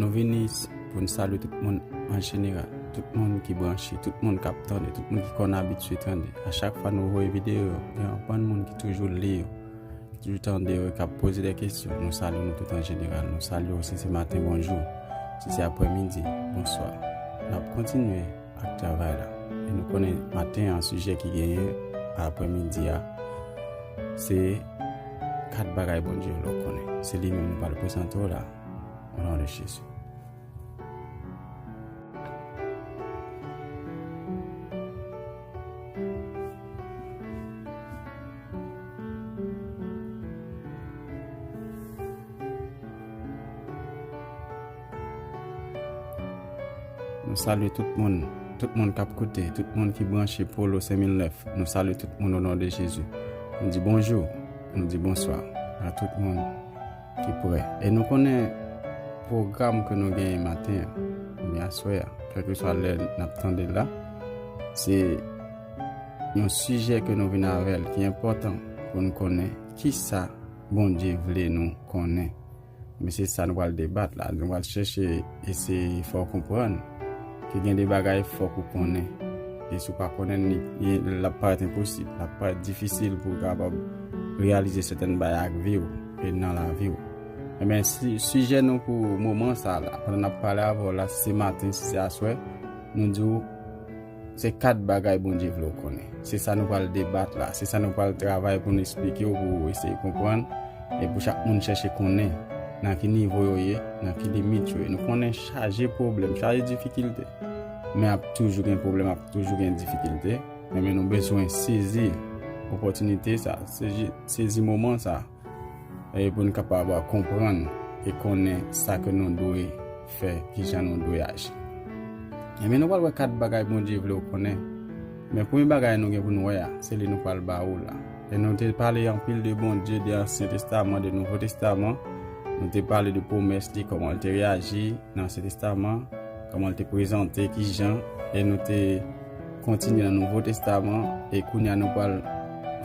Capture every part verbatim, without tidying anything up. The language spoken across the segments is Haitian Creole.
Nou vini s- pou n salye tout moun an jeneral, tout moun ki branche, tout moun k ap tande, tout moun ki konn abitye tande. A chak fwa nou voye videyo yo, gen yon bann moun ki toujou li yo, ki toujou tande yo, k ap poze de kesyon. Nou salye nou tout an jeneral. Nou salye w, si se maten, bonjou. Si se aprèmidi, bonswa. N ap kontinye ak travay la. E nou konnen maten an, sijè ki genyen aprèmidi a, se kat bagay Bondye vle w konnen. Se li menm nou pral prezante w la, o non de Jezi. Nou salye tout moun, tout moun k ap koute, tout moun ki branche Polo senk mil nèf. Nou salye tout moun o non de Jezi. Nou di bonjou, nou di bonswa a tout moun ki prè. E nou konnen pwogram ke nou genyen maten an, oubyen aswè a, kèlkeswa lè n ap tande l la, se yon sijè ke nou vin avè l ki enpòtan pou n konnen kisa Bondye vle nou konnen. Men se sa nou pral debat la. Nou pral chèche eseye fè w konprann ke gen de bagay fòk ou konnen. E si w pa konnen l, li, li, l ap parèt enposib, l ap parèt difisil pou w kapab reyalize sètèn bagay ak vi w e nan lavi w. Ebyen, si, sijè nou pou moman sa a la, pandan n ap pale avè w la, si se maten, si se aswè, nou di w, se kat bagay Bondye vle w konnen. Se sa nou pral debat la. Se sa nou pral travay pou n esplike w, pou w eseye konprann, e pou chak moun chèche konnen nan ki nivo yo ye, nan ki limit yo ye. Nou konnen chaje pwoblèm, chaje difikilte. Men ap toujou gen pwoblèm, ap toujou gen difikilte. Men, men nou bezwen sezi opòtinite sa, sezi, sezi moman sa. E pou n kapab konprann e konnen sa ke nou dwe fè, kijan nou dwe aji. Ebyen, nou pral wè kat bagay Bondye vle w konnen. Men premye bagay nou gen pou n wè a, se li nou pral ba ou la. E nou te pale anpil de Bondye, de Ansyen Testaman, de Nouvo Testaman. Nou te pale de pwomès li, kòman l te reyaji nan Ansyen Testaman, kòman l te prezante, kijan, e nou te kontinye nan Nouvo Testaman, e kounye a nou pral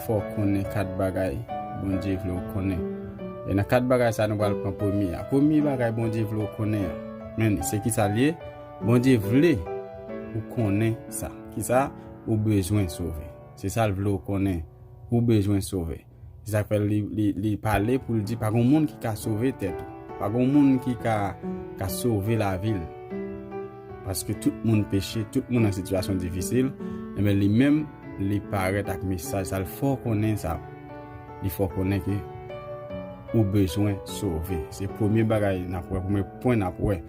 fè w konnen kat bagay Bondye vle w konnen. E nan kat bagay sa, nou pral pran premye a. Premye bagay Bondye vle w konnen an, men se kisa l ye? Bondye vle ou konnen sa. Kisa? Ou bezwen sove. Se sa l vle w konnen. Ou bezwen sove. Se sa k fè li, li, li pale pou l di, pa gen moun ki ka sove tèt ou. Pa gen moun ki ka, ka sove lavi l. Paske tout moun peche, tout moun nan sitiyasyon difisil. Ebyen, li menm, li parèt ak mesaj sa, l fè w konnen sa. Li fè w konnen ke ou bezwen sove. Se premye bagay n ap wè, premye pwen n ap wè.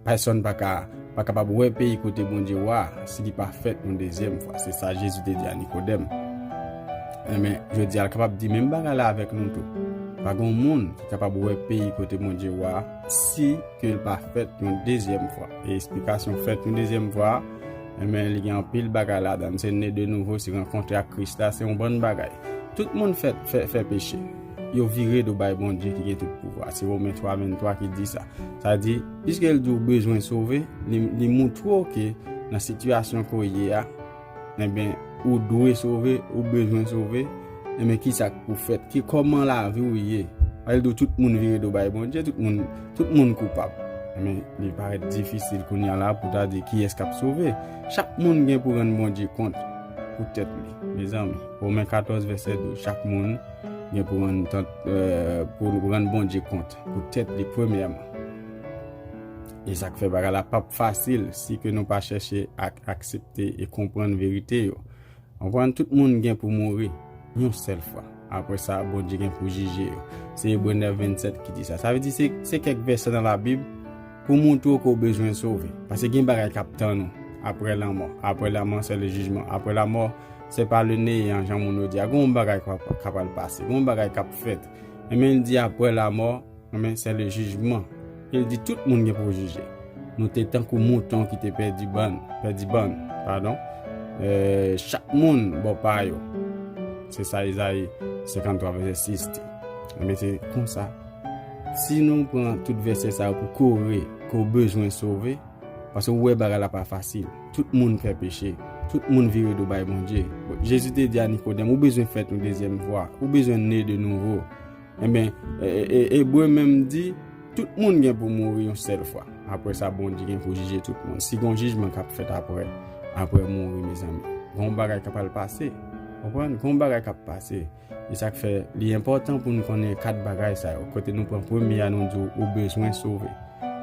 Pèsonn pa ka, pa kapab wè peyi kote Bondye wa a si li pa fèt yon dezyèm fwa. Se sa Jezi te di a Nikodèm. Ebyen, jodi a, l kapab di menm bagay la avèk nou tou. Pa gen moun ki kapab wè peyi kote Bondye wa a si ke l pa fèt yon dezyèm fwa. E eksplikasyon fèt yon dezyèm fwa, ebyen, li gen anpil bagay ladan l. Se ne de nouvo, se rankontre ak Kris la, se yon bann bagay. Tout moun fè, fè, fè peche. Yo vire do bay Bondye ki gen tout pouvwa. Se Women twa venntwa ki di sa. Sa di, piske l di w bezwen sove, li, li moutre w ke nan sitiyasyon ke w ye a, ebyen, ou dwe sove, ou bezwen sove, ebyen, kisa k pou fèt? Ki, kòman lavi w ye? Al di w tout moun vire do bay Bondye, tout moun, tout moun koupab. Ebyen, li parèt difisil kounye a la pou ta di kiyès k ap sove. Chak moun gen pou rann Bondye kont pou tèt li. Mezanmi, Women katòz vèsè douz, chak moun gen pou rann, tan- eh, pou rann Bondye kont pou tèt li premyèman. E sa k fè bagay la p ap fasil si ke nou pa chèche ak aksepte e konprann verite yo. Konprann, tout moun gen pou mouri yon sèl fwa. Apre sa, Bondye gen pou jije yo. Se Ebre nèf vennsèt ki di sa. Sa vle di se, se kèk vèsè nan Labib pou moutre w ke w bezwen sove. Paske gen bagay k ap tann ou apre lanmò. Apre lanmò, se le jijman. Apre lanmò, se pa le neyan, jan moun yo di a. Gen yon bagay k ap, k ap al pase. Gen yon bagay k ap fèt. Ebyen, l di apre lanmò, ebyen, se le jijman. E l di tout moun gen pou jije. Nou te tankou mouton ki te pèdi bann, pèdi bann, padon. Eh, chak moun bò pa yo. Se sa Ezayi senkanntwa vèsè sis di. Ebyen, se konsa. Si nou pran tout vèsè sa yo pou kore ke w bezwen sove, paske w wè bagay la pa fasil. Tout moun fè peche. Tout moun vire do bay Bondye. Jezi te di a Nikodèm, ou bezwen fèt yon dezyèm fwa. Ou bezwen ne de nouvo. Ebyen, e, e, e, Ebre menm di, tout moun gen pou mouri yon sèl fwa. Apre sa, Bondye gen pou jije tout moun. Si gen yon jijman k ap fèt apre, apre mouri, mezanmi, gen yon bagay k ap al pase. Konprann? Gen yon bagay k ap pase. E sa k fè li enpòtan pou nou konnen kat bagay sa yo. Kote nou pran premye a, nou di w ou bezwen sove.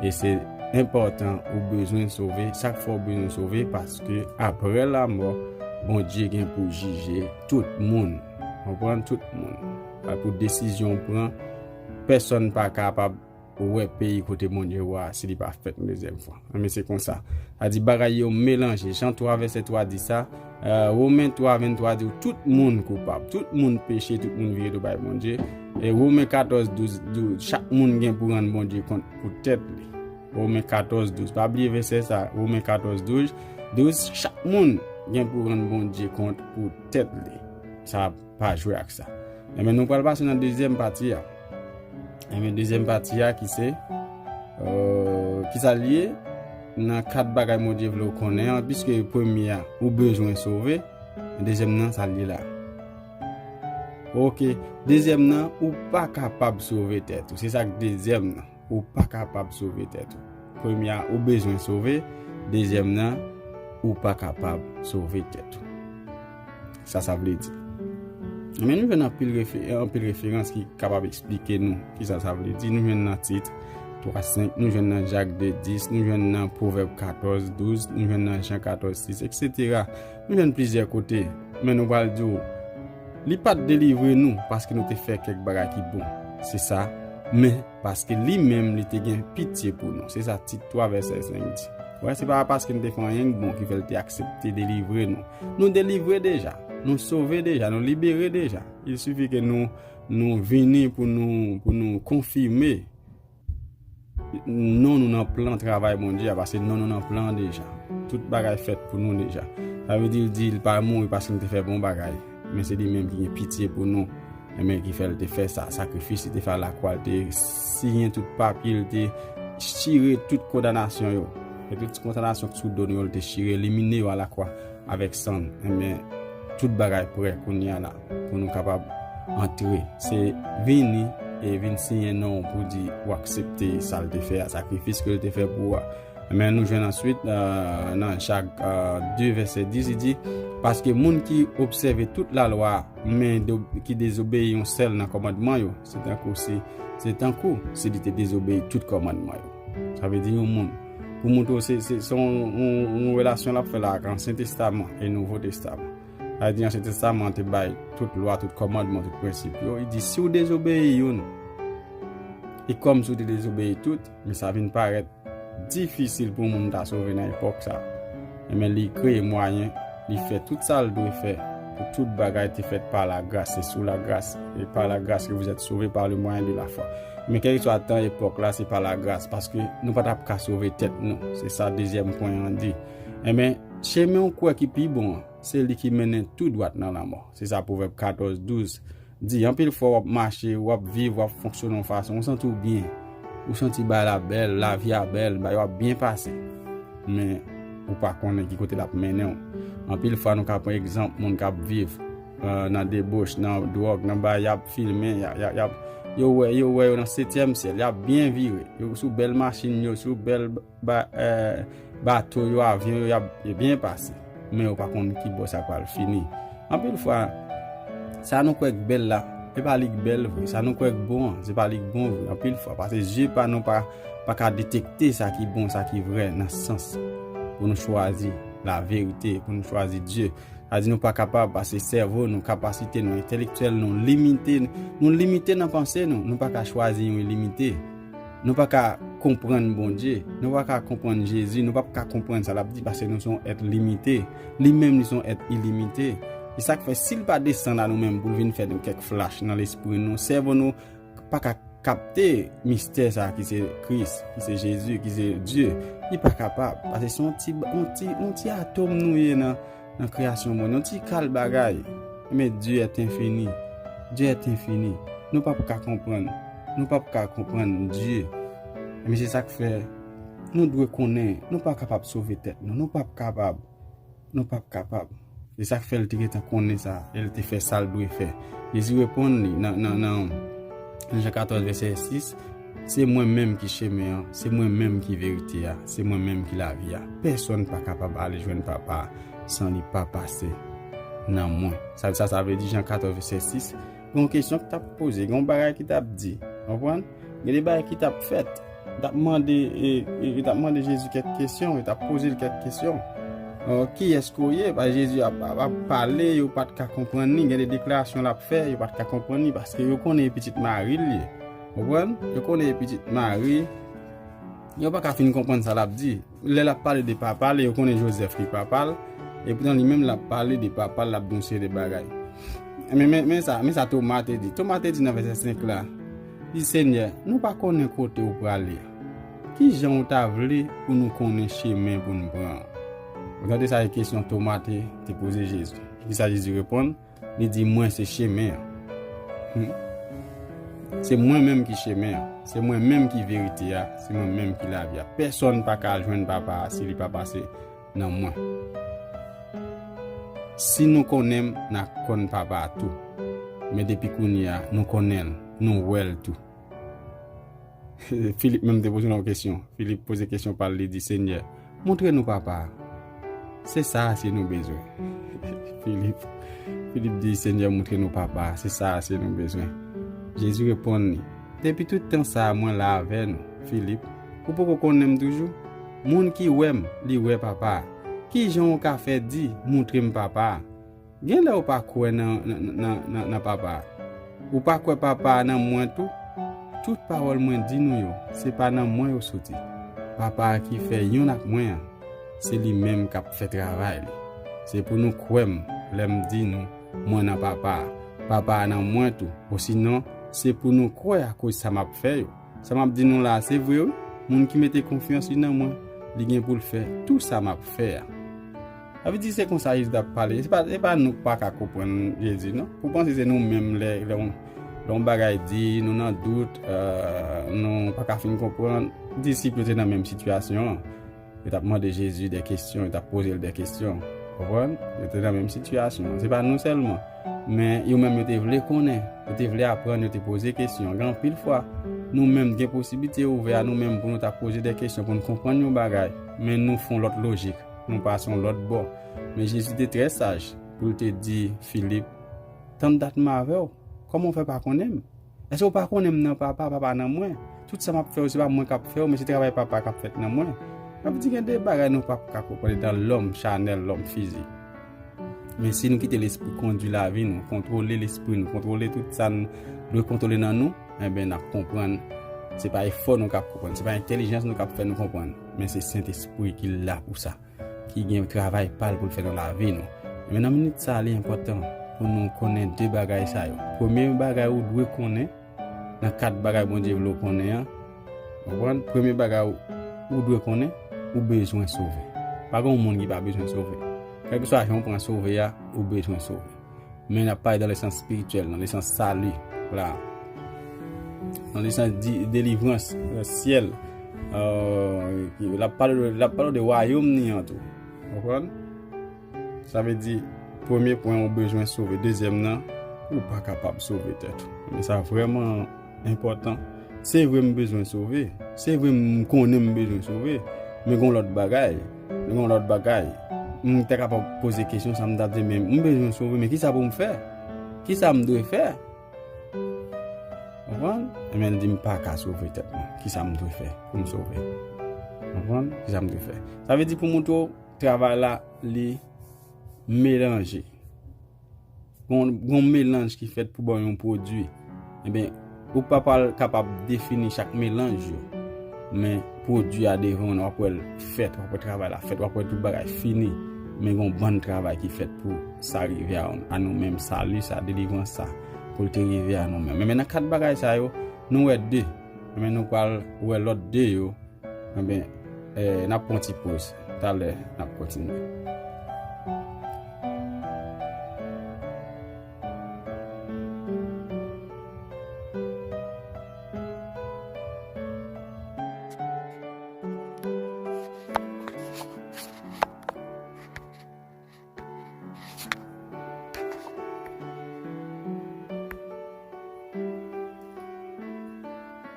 E se enpòtan, ou bezwen sove. Sa k fè w bezwen sove? Paske apre lanmò, Bondye gen pou jije tout moun. Konprann? Tout moun. Pou desizyon w pran, pèsonn pa kapab wè peyi kote Bondye wè a si li pa fèt yon dezyèm fwa. Enben, se konsa. Sa di bagay yo melanje. Jan twa vèsè twa di sa. Euh, Women twa venntwa di w tout moun koupab. Tout moun peche, tout moun vire do bay Bondye. E Women katòz douz di w chak moun gen pou rann Bondye kont pou tèt li. Women katòz douz. Pa bliye vèsè sa. Women katòz douz, douz, chak moun gen pou rann Bondye kont pou tèt li. Sa pa jwe ak sa. Enben, nou pral pase nan dezyèm pati a. Enben, dezyèm pati a ki se, euh, ki sa l ye? Nan kat bagay Bondye vle w konnen an, piske premye a, ou bezwen sove, dezyèm nan, sa l ye la. Oke, dezyèm nan, ou pa kapab sove tèt ou. Se sa k dezyèm nan. Ou pa kapab sove tèt ou. Premye a, ou bezwen sove. Dezyèm nan, ou pa kapab sove tèt ou. Sa sa vle di. Men nou jwenn anpil refe-, anpil referans ki kapab eksplike nou kisa sa vle di. Nou jwenn nan Tit twa senk, nou jwenn nan Jak de dis, nou jwenn nan Pwovèb katòz douz, nou jwenn nan Jan katòz sis, etsetera. Nou jwenn plizyè kote. Men nou pral di w, li pa t delivre nou paske nou te fè kèk bagay ki bon. Se sa. Men paske li menm, li te gen pitye pou nou. Se sa Tit twa vèsè senk di. Wè, se pa paske nou te fè anyen k bon ki fè l te aksepte delivre nou. Nou delivre deja. Nou sove deja. Nou libere deja. Il sifi ke nou, nou vini pou nou, pou nou konfime non nou nan plan travay Bondye a, paske non nou nan plan an deja. Tout bagay fèt pou nou deja. Sa vle di, l di, l pa mouri paske nou te fè bon bagay. Men se li menm ki gen pitye pou nou. Enben, ki fè l te fè sa, sakrifis li te fè alakwa, l te siyen tout papye, l te chire tout kondanasyon yo. E tout kondanasyon k sou do nou yo, l te chire, elimine yo alakwa avèk san l. Enben, tout bagay prè kounye a la pou nou kapab antre. Se vini e vin siyen non w pou di ou aksepte sa l te fè a, sakrifis ke l te fè pou ou a. Men nou jwenn answit, euh, nan Jak, euh, de vèsè dis, li di, paske moun ki obsève tout lalwa a, men do-, ki dezobeyi yon sèl nan kòmandman yo, se tankou si, se tankou si li te dezobeyi tout kòmandman yo. Sa vle di yon moun, pou montre w se, se, se yon, yon, yon relasyon l ap fè la ak Ansyen Testaman e Nouvo Testaman. Sa vle di Ansyen Testaman te bay tout lwa, tout kòmandman, tout prensip yo. Li di, si w dezobeyi youn, e kòm si w te dezobeyi tout, men sa vin parèt difisil pou moun ta sove nan epòk sa. Enben, li kreye mwayen, li fè tout sa l dwe fè pou tout bagay te fèt pa lagras. Se sou lagras, e pa lagras ke vous êtes sauvés par le moyen de la foi. Men kèlkeswa tan epòk la, se pa lagras, paske nou pa t ap ka sove tèt nou. Se sa dezyèm pwen an di. Enben, chemen w kwè ki pi bon an, se li ki mennen tou dwat nan lanmò. Se sa Pwovèb katòz douz di. Anpil fwa w ap mache, w ap viv, w ap fonksyone yon fason, ou santi w byen. Ou santi bagay la bèl, lavi a bèl, bagay yo ap byen pase. Men, ou pa konnen ki kote l ap mennen w. Anpil fwa nou ka pran egzanp moun k ap viv, euh, nan debòch, nan dwòg, nan bagay, y ap fimen, y ap, y ap, y ap, yo wè, yo wè yo nan setyèm syèl, y ap byen vire. Yo sou bèl machin yo, sou bèl ba-, eh, bato yo, avyon yo, y ap, yo byen pase. Men yo pa konn ki bò sa pral fini. Anpil fwa, sa nou kwè k bèl la, se pa li k bèl vre. Sa nou kwè k bon an, se pa li k bon vre. Anpil fwa, paske zye pa nou pa, pa ka detekte sa ki bon, sa ki vrè nan sans pou nou chwazi laverite, pou nou chwazi Dye. Sa di nou pa kapab, paske sèvo nou, kapasite nou, entèlektyèl nou limite, nou limite nan panse nou, nou pa ka chwazi yon ilimite. Nou pa ka konprann Bondye, nou pa ka konprann Jezi, nou p ap ka konprann sa l ap di, paske nou se yon èt limite. Li menm, li se yon èt ilimite. E sa k fè, si l pa desann a nou menm pou l vin fè nou kèk flach nan lespri nou, sèvo nou pa ka kapte mistè sa ki se Kris, ki se Jezi, ki se Dye. Li pa kapab, paske se yon ti, yon ti, yon ti atòm nou ye nan, nan kreyasyon Bondye, yon ti kal bagay. Men Dieu est infini. Dieu est infini. Nou p ap ka konprann. Nou p ap ka konprann Dye. Men se sa k fè nou dwe konnen, nou pa kapab sove tèt nou. Nou p ap kapab. Nou p ap kapab. Se sa k fè l te gentan konnen sa, e l te fè sa l dwe fè. Jezi reponn li nan, nan, nan, nan Jan katòz, vèsè sis, Se mwen menm ki chemen an, se mwen menm ki verite a, se mwen menm ki lavi a. Pèsonn pa kapab ale jwenn Papa a san li pa pase nan mwen. Sa, sa, sa vle di Jan katòz vèsè sis, gen yon kesyon ki t ap poze, gen yon bagay ki t ap di. Konprann? Gen de bagay ki t ap fèt. Yo t ap mande, e, e, yo t ap mande Jezi kèk kesyon, yo t ap poze l kèk kesyon. Kiyès ke w ye? Paske Jezi ap, ap, ap pale, yo pa t ka konprann li. Gen de deklarasyon l ap fè, yo pa t ka konprann li, paske yo konnen e pitit Mari l ye. Konprann? Yo konnen e pitit Mari. Yo pa ka fin konprann sa l ap di. Lè l ap pale de papa l, yo konnen Jozèf ki papa l. Epoutan li menm l ap pale de papa l, l ap di yon seri de bagay. Men, men, men sa, men sa Toma te di. Toma te di nan vèsè senk la, li di, Senyè, nou pa konnen kote w prale. Ki jan w ta vle pou nou konnen chemen pou n pran? Ou tande sa, e kesyon Toma te, te poze Jezi. Ki sa Jezi reponn? Li di, mwen se chemen an. Hmm. Se mwen menm ki chemen an. Se mwen menm ki verite a. Se mwen menm ki lavi a. Pèsonn pa ka al jwenn Papa a si li pa pase nan mwen. Si nou konnen m, n a konn Papa a tou. Men depi kounye a, nou konnen l, nou wè l tou. Filip menm te poze l yon kesyon. Filip poze kesyon pa l, li di, Senyè, montre nou Papa a. Se sa a se nou bezwen. Filip, Filip di, Senyè, montre nou Papa a. Se sa a se nou bezwen. Jezi reponn li, depi tout tan sa a, mwen la avè nou, Filip. Ou poko konnen m toujou? Moun ki wè m, li wè Papa a. Ki jan w ka fè di, montre m Papa a? Gen lè w pa kwè nan, nan, nan, nan, nan Papa a. Ou pa kwè Papa a nan mwen tou? Tout pawòl mwen di nou yo, se pa nan mwen yo soti. Papa a ki fè yonn ak mwen an, se li menm k ap fè travay li. Se pou nou kwè m lè m di nou, mwen nan Papa a, Papa a nan mwen tou. Osinon, se pou nou kwè akoz sa m ap fè yo. Sa m ap di nou la a, se vre wi. Moun ki mete konfyans li nan mwen, li gen pou l fè tou sa m ap fè a. Sa vle di se konsa Jezi t ap pale. Se pa, se pa nou k pa ka konprann Jezi, non. Ou panse se nou menm lè, lè yon, lè yon bagay di, nou nan dout, euh, nou pa ka fin konprann. Disip yo te nan menm sitiyasyon an. Yo t ap mande Jezi de kesyon, yo t ap poze l de kesyon. Konprann? Yo te nan menm sitiyasyon an. Se pa nou sèlman. Men yo menm yo te vle konnen, yo te vle aprann, yo te poze kesyon. Gen anpil fwa, nou menm gen posiblite ouvè a nou menm pou nou ta poze de kesyon, pou nou konprann yon bagay. Men nou fè yon lòt lojik. Nou pase yon lòt bò. Men Jezi te trè saj pou l te di Filip, tann dat m avè w, kòman w fè pa konnen m? Èske w pa konnen m nan Papa, Papa nan mwen? Tout sa m ap fè yo, se pa mwen k ap fè yo, men se travay Papa k ap fèt nan mwen. Sa vle di gen de bagay nou p ap ka konprann etan lòm chanèl, lòm fizik. Men si nou kite Lespri kondui lavi nou, kontwole lespri nou, kontwole tout sa n dwe kontwole nan nou, enben, n ap konprann. Se pa efò nou k ap konprann, se pa entèlijans nou k ap fè nou konprann, men se Sentespri ki la pou sa, ki gen travay pa l pou l fè nan lavi nou. Men nan minit sa a, li enpòtan pou nou konnen de bagay sa yo. Premye bagay ou dwe konnen, nan kat bagay Bondye vle w konnen an, konprann? Premye bagay ou, ou dwe konnen, ou bezwen sove. Pa gen yon moun ki pa bezwen sove. Kèlkeswa jan w pran sove a, ou bezwen sove. Men n ap pale nan lesans espirityèl, nan lesans sali, la. Nan lesans di, delivrans, euh, syèl. Euh, l ap pale de, l ap pale de wayòm ni an tou. Konprann? Sa vle di, premye pwen, ou bezwen sove. Dezyèm nan, ou pa kapab sove tèt ou. Men sa vrèman enpòtan. Se vre m bezwen sove. Se vre m konnen m bezwen sove. Men gon lòt bagay. Gon lòt bagay. M te kapab poze kesyon sa, m t ap di, men m bezwen sove, men kisa pou m fè? Kisa m dwe fè? Konprann? Ebyen, l di, m pa ka sove tèt mwen. Kisa m dwe fè pou m sove? Konprann? Kisa m dwe fè? Sa vle di pou moutre w, travay la, li melanje. Gon, gon melanj ki fèt pou ba w yon pwodui. Ebyen, ou pa pral kapab defini chak melanj yo. Men pwodui a devan w, w ap wè l fèt, w ap wè travay la fèt, w ap wè tout bagay fini. Men gon bann travay ki fèt pou sa rive a, a nou menm, sali sa, delivrans sa, pou l te rive a nou menm. Men, men nan kat bagay sa yo, nou wè de. Men nou pral wè lòt de yo. Enben, eh, n ap pran ti poz. Talè, n ap kontinye.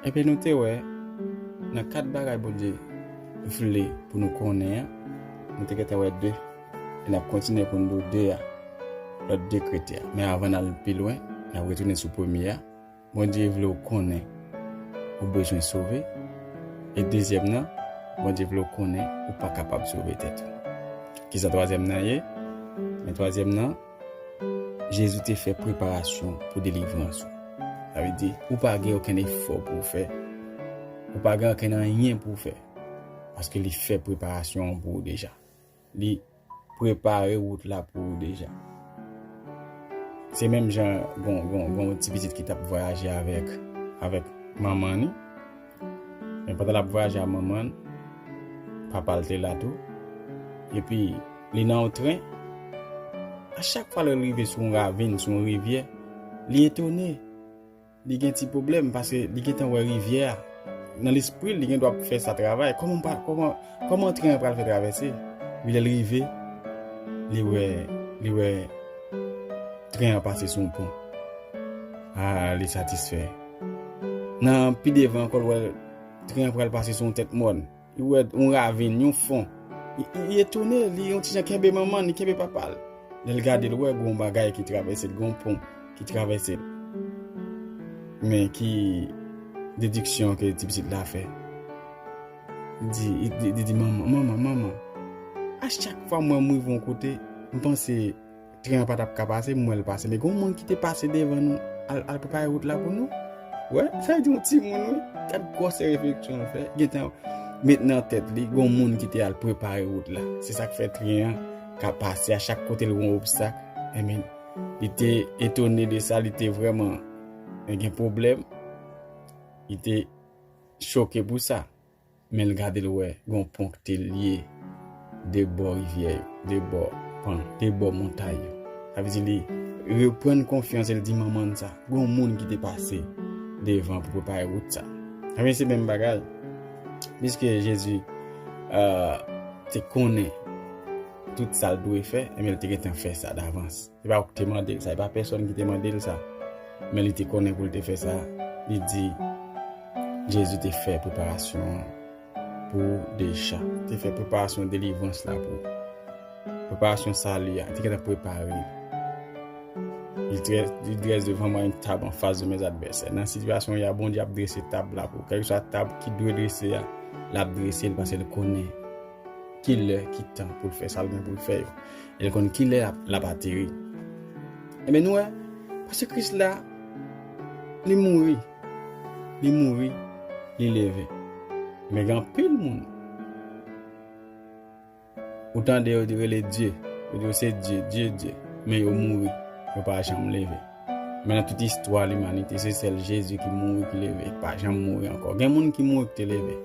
Epi nou te wè, nan kat bagay Bondye vle pou nou konnen an, nou te gentan wè de. E n ap kontinye pou n di de a, lòt de krete a. Men avan n al pi lwen, n ap retounen sou premye a. Bondye vle w konnen ou bezwen sove. E dezyèm nan, Bondye vle w konnen ou pa kapab sove tèt ou. Kisa twazyèm nan ye? Men twazyèm nan, Jezi te fè preparasyon pou delivrans ou. Sa vle di, ou pa gen okenn efò pou w fè. Ou pa gen okenn anyen pou w fè. Paske li fè preparasyon an pou ou deja. Li prepare wout la pou ou deja. Se menm jan gon, gon, gon ti pitit ki t ap vwayaje avèk, avèk manman ni. Men pandan l ap vwayaje ak manman, papa l te la tou. Epi, li nan yon tren. A chak fwa lè l rive sou yon ravin, sou yon rivyè, li etone. Li gen ti pwoblèm paske li gentan wè rivyè a. Nan lespri l, li gen dwa ap fè sa travay. Kòman pa, kòman, kòman tren an pral fè travèse? Epi lè l rive, li wè, li wè tren an pase sou yon pon. Ah, li satisfè. Nan pi devan ankò, l wè tren an pral pase sou yon tèt mòn. Li wè yon ravin, yon fon. Li, li, li etone, li yon ti jan kenbe manman, li kenbe papa l. Lè l gade, l wè gon bagay ki travèse l, gon pon ki travèse l. Men ki dediksyon ke ti pitit la fè? Li di, li, li, li di, manman, manman, manman. A chak fwa mwen m rive yon kote, m panse tren an pa t ap ka pase, m wè l pase. Men gon moun ki te pase devan nou, al, al prepare wout la pou nou. Wè, sa vle di yon timoun, wi. Gad gwosè refleksyon l fè. Gentan met nan tèt li, gon moun ki te al prepare wout la. Se sa k fè tren an ka pase a chak kote l gon obstak. Enben, li te etone de sa, li te vrèman gen pwoblèm. Li te choke pou sa. Men l gade l wè gon pon ki te lye de bò rivyè yo, de bò pan, de bò montay yo. Sa vle di li reprann konfyans e l di manman l sa. Gon moun ki te pase devan pou prepare wout sa. Ebyen, se menm bagay. Piske Jezi, euh, te konnen tout sa l dwe fè, ebyen, l te gentan fè sa davans. Se pa ou ki te mande l sa, se pa pèsòn ki te mande l sa. Men li te konnen pou l te fè sa. Li di, Jezi te fè preparasyon an pou ou deja. Te fè preparasyon delivrans la pou ou. Preparasyon sali a, li te gentan prepare l. Il dresse, il dresse devant moi une table en face de mes adversaires. Nan sitiyasyon y a, Bondye ap drese tab la pou ou. Kèlkeswa tab ki dwe drese a, l ap drese l paske l konnen ki lè, ki tan pou l fè sa l gen pou l fè yo. E l konn ki lè l ap, l ap ateri. Ebyen, nou wè, paske Kris la, li mouri. Li mouri, li leve. Men gen anpil moun, ou tande yo rele Dye. Yo di yo se Dye, Dye, Dye. Men yo mouri. Yo pa janm leve. Men nan tout istwa limanite, se sèl Jezi ki mouri, ki leve, ki pa janm mouri ankò. Gen moun ki mouri, ki te leve.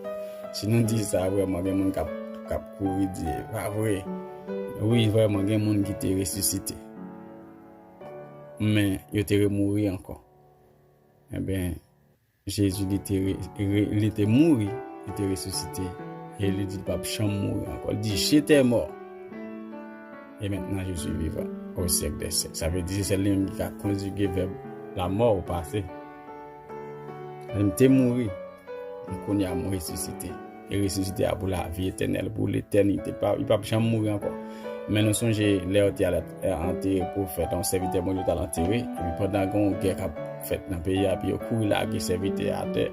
Si nou di sa vrèman, gen moun k ap, k ap kouri di, "E pa vre." Wi, vrèman, gen moun ki te resisite. Men yo te remouri ankò. Enben, Jezi, li te re-, re-, li te mouri, li te resisite, e li di l p ap janm mouri ankò. Li di, "J'étais mort, et maintenant je suis vivant au siècle des siècles." Sa vle di, se sèl li menm ki ka konjige vèb la mort au passé. M te mouri, kounye a m resisite. E resisite a pou lavi etènèl, pou letènite. Pa, li p ap janm mouri ankò. Men nou sonje lè yo te al, eh, antere pwofèt, yon sèvitè Bondye yo t al antere, epi pandan gen yon gè k ap fèt nan peyi a, epi yo kouri lage sèvitè a atè.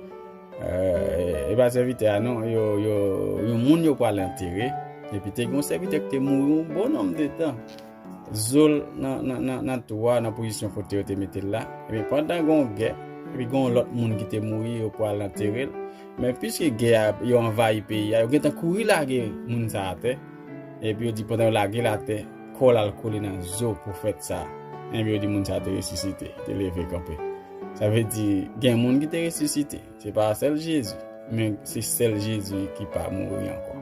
Eh, e pa sèvitè a non, yo, yo, yon moun yo pral antere, epi te gen yon sèvitè ki te mouri yon bon nonm de tan. Zo l nan, nan, nan, nan twou a, nan pozisyon kote yo te mete l la. Epi pandan gen yon gè, epi gen yon lòt moun ki te mouri, yo pral antere l. Men piske gè a, yo anvayi peyi a, yo gentan kouri lage moun sa a atè. Epi yo di pandan yo lage l atè, kò l al kole nan zo pwofèt sa a. Epi yo di moun sa a te resisite, te leve kanpe. Sa vle di, gen moun ki te resisite. Se pa sèl Jezi, men se sèl Jezi ki pa mouri ankò.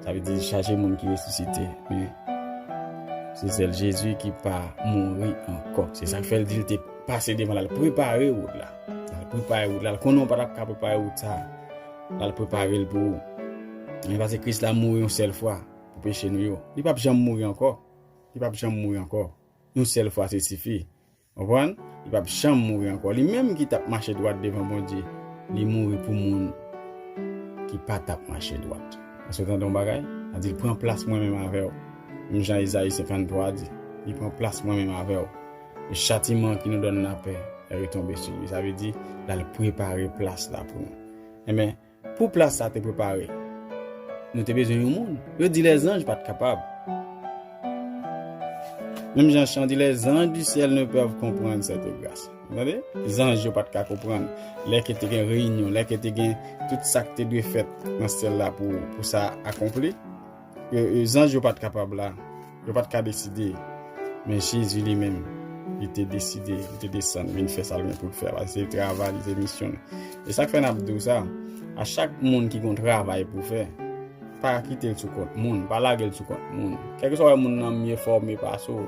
Sa vle di chaje moun ki resisite, men se sèl Jezi ki pa mouri ankò. Se sa k fè l di l te pase devan l al prepare wout la. L al prepare wout la. L konnen w pa t ap ka prepare wout sa. L al prepare l pou ou. Men paske Kris la mouri yon sèl fwa pou peche nou yo. Li p ap janm mouri ankò. Li p ap janm mouri ankò. Yon sèl fwa se sifi. Konprann? Li p ap janm mouri ankò. Li menm ki t ap mache dwat devan Bondye, li mouri pou moun ki pa t ap mache dwat. Èske w tande yon bagay? Sa di, li pran plas mwen menm avè w. Menm jan Ezayi senkanntwa di, li pran plas mwen menm avè w. Le châtiment qui nous donne la paix est retombé sur lui. Sa vle di, l al prepare plas la pou nou. Enben, pou plas sa te prepare, nou te bezwen yon moun. Yo di lèzanj pa t kapab. Menm jan chan di, les anges du ciel ne peuvent comprendre cette grâce. Tande? Zanj yo pa t ka konprann. Lè ke te gen reyinyon, lè ke te gen tout sa k te dwe fèt nan syèl la pou, pou sa akonpli, e, e, zanj yo pa t kapab la. Yo pa t ka deside. Men Jezi li menm, li te deside, li te desann, vin fè sa l gen pou l fè. Paske se travay li, se misyon l. E sa k fè n ap di w sa, a chak moun ki gen yon travay pou fè, pa kite l sou kont moun, pa lage l sou kont moun. Kèlkeswa wè moun nan mye fòme pase w,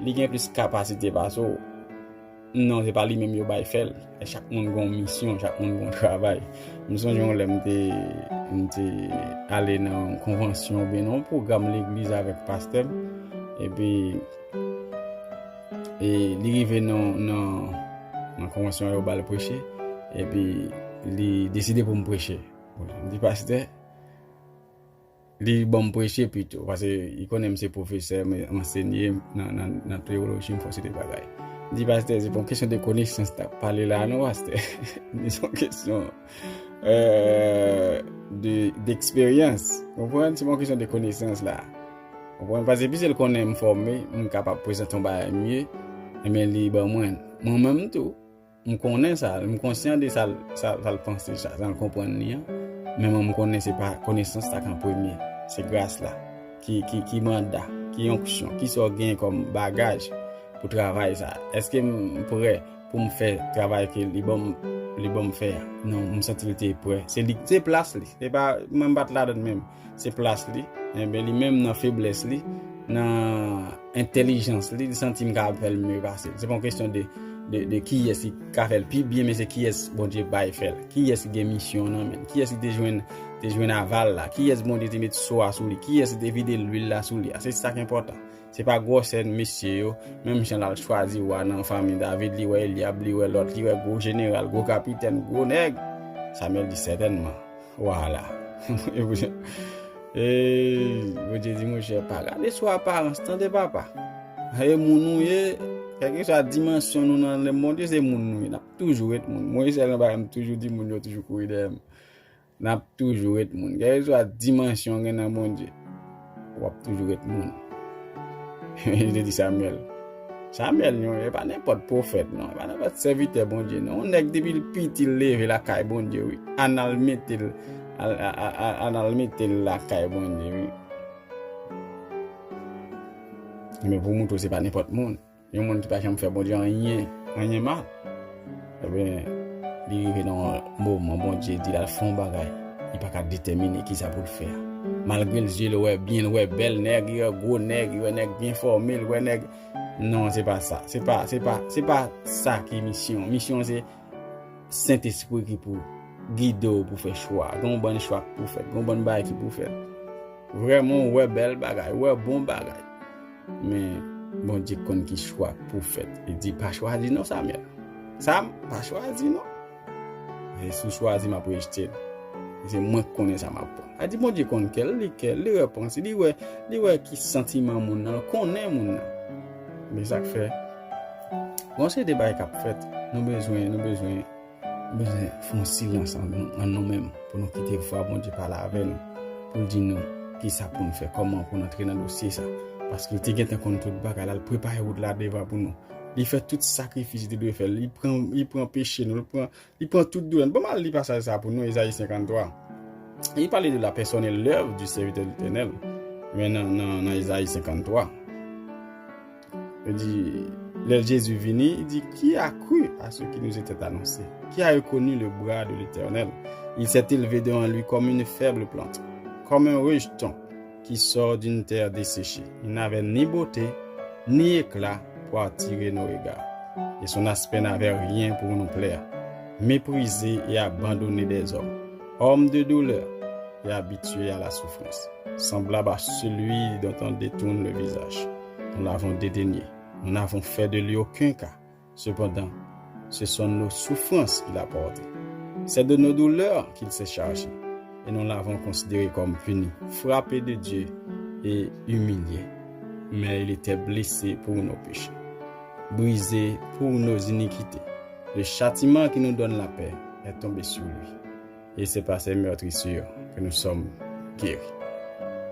li gen plis kapasite pase w. Non, se pa li menm yo bay fè l. E chak moun gen yon misyon, chak moun gen yon travay. M sonje yon lè m te, m te ale nan yon konvansyon oubyen nan yon pwogram legliz avèk pastè m. Epi, e li rive nan, nan, nan konvansyon an, yo ba l preche. Epi, li deside pou m preche. M di, pastè, li ban m preche pito, paske li konnen m se pwofesè, m ansenye nan, nan, nan teyoloji, m fè yon seri de bagay. M di, pastè, se pa yon kesyon de konesans n ap pale la, non, pastè. M di, se yon kesyon, euh, de, d'eksperyans. Konprann? Se pa yon kesyon de konesans la. Konprann? Paske pi se l konnen m fòme, m kapab prezante yon bagay mye, enben, li ban mwen. Mwen menm tou, m konnen sa, m konsyan de sa, sa, sa l panse, sa, sa l konprann li an. Men mwen, m konnen se pa konesans sa k an premye. Se gras la. Ki, ki, ki manda, ki onksyon, ki sa w genyen kòm bagaj pou travay sa. Èske m prè pou m fè travay ke li ban m, li ban m fè a? Non, m santi li te prè. Se li, se plas li. Se pa, mwen m pa t ladan l menm. Se plas li. Enben, li menm nan feblès li, nan entèlijans li, li santi m kapab fè l mye pase l. Se pa yon kesyon de, de, de kiyès ki ka fè l pi byen, men se kiyès Bondye bay fè l. Kiyès ki gen misyon nan men l. Kiyès ki te jwenn, te jwenn aval la. Kiyès Bondye te met so a sou li. Kiyès ki te vide lwil la sou li a. Se sa k enpòtan. Se pa gwosè mesye yo. Menm jan l al chwazi wa nan fanmi David, li wè Elyab, li wè lòt, li wè gwo jeneral, gwo kapitèn, gwo nèg. Samyèl di, sètènman. Vwala. E, Bondye di, monchè, pa gade sou aparans, tande papa. E moun ou ye, kèlkeswa dimansyon nou nan men Bondye, se moun nou ye. N ap toujou ret moun. Mwen, se yon bagay m toujou di moun yo toujou kouri dèyè m. N ap toujou ret moun. Kèlkeswa dimansyon w gen nan Bondye, w ap toujou ret moun. Li te di Samyèl. Samyèl, non, e pa nenpòt pwofèt, non. E pa nenpòt sèvitè Bondye, non. Yon nèg depi l piti, l leve lakay Bondye, wi. Ann al mete l, al, a, a, a, ann al mete l lakay Bondye, wi. Men pou moutre w, se pa nenpòt moun. Yon moun ki pa janm fè Bondye anyen, anyen mal. Ebyen, li rive nan yon moman, Bondye di l al fè yon bagay. Li pa ka detèmine kisa pou l fè a. Malgre l zye l wè byen, l wè bèl nèg, li wè gwo nèg, li wè nèg byen fòme, l wè nèg. Non, se pa sa. Se pa, se pa, se pa sa ki misyon. Misyon se Sentespri ki pou gide w pou fè chwa. Gen yon bann chwa k pou fèt, gen yon bann bagay ki pou fèt. Vrèman, w wè bèl bagay, w wè bon bagay. Men, Bondye konn ki chwa k pou fèt. Li di, pa chwazi non, Samyèl. Sam, pa chwazi non. E si w chwazi, m ap rejte l. E se mwen k konnen sa m ap pran. A di Bondye konn kè l, li kè l, li wè panse, li wè, li wè ki santiman moun nan, l konnen moun nan. Men sa k fè, gon seri de bagay k ap fèt, nou bezwen, nou bezwen, nou bezwen fè yon silans an nou, an nou menm, pou nou kite vwa Bondye pale avè nou, pou l di nou kisa pou n fè, kòman pou n antre nan dosye sa. Paske l te gentan konn tout bagay la, l prepare wout la devan pou nou. Li fè tout sakrifis li te dwe fè. Li pran, li pran peche nou, li pran, li pran tout doulè nou. Bon, m al li pasaj sa pou nou, Ezayi senkanntwa. Il parlait de la personne et l'œuvre du serviteur de l'Éternel. Men nan, nan, nan Ezayi senkanntwa, li di, lè Jezi vini, li di, qui a cru à ce qui nous était annoncé? Qui a reconnu le bras de l'Éternel? Il s'est élevé devant lui comme une faible plante, comme un rejeton qui sort d'une terre desséchée. Il n'avait ni beauté, ni éclat pour attirer nos regards. Et son aspect n'avait rien pour nous plaire. Méprisé et abandonné des hommes, homme de douleur et habitué à la souffrance, semblable à celui dont on détourne le visage. Nous l'avons dédaigné. Nous n'avons fait de lui aucun cas. Cependant, ce sont nos souffrances qu'il a portées. C'est de nos douleurs qu'il s'est chargé, et nous l'avons considéré comme puni, frappé de Dieu et humilié. Mais il était blessé pour nos péchés, brisé pour nos iniquités. Le châtiment qui nous donne la paix est tombé sur lui. Et c'est par ses meurtrissures que nous sommes guéris.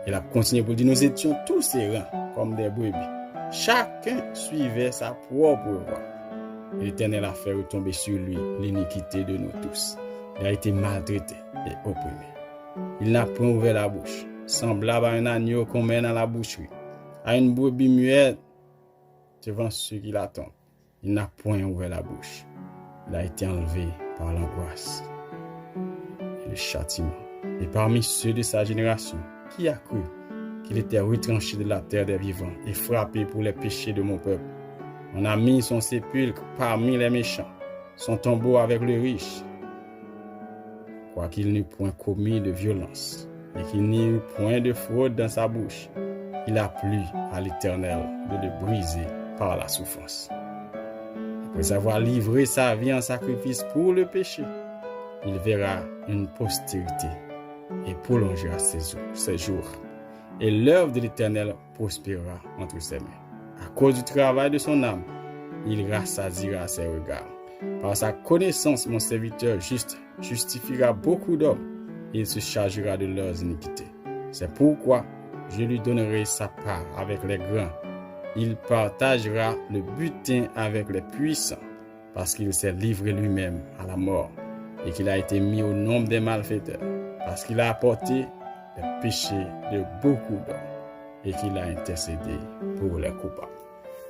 Il a continué pour dire, nous étions tous errants comme des brebis. Chacun suivait sa propre voie. Et l'Éternel a fait retomber sur lui l'iniquité de nous tous. Il a été maltraité et opprimé. Il n'a point ouvert la bouche, semblable à un agneau qu'on mène à la boucherie, à une brebis muette devant ceux qui l'attendent. Il n'a point ouvert la bouche. Il a été enlevé par l'angoisse et le châtiment. Et parmi ceux de sa génération, qui a cru qu'il était retranché de la terre des vivants et frappé pour les péchés de mon peuple? On a mis son sépulcre parmi les méchants, son tombeau avec le riche. Quoiqu'il n'eût point commis de violence et qu'il n'y eut point de fraude dans sa bouche, il a plu à l'Éternel de le briser par la souffrance. Après avoir livré sa vie en sacrifice pour le péché, il verra une postérité et prolongera ses jours, ses jours. Et l'œuvre de l'Éternel prospérera entre ses mains. À cause du travail de son âme, il rassasiera ses regards. Par sa connaissance, mon serviteur juste justifiera beaucoup d'hommes, et il se chargera de leurs iniquités. C'est pourquoi je lui donnerai sa part avec les grands. Il partagera le butin avec les puissants, parce qu'il s'est livré lui-même à la mort, et qu'il a été mis au nombre des malfaiteurs, parce qu'il a apporté les péchés de beaucoup d'hommes, et qu'il a intercédé pour les coupables.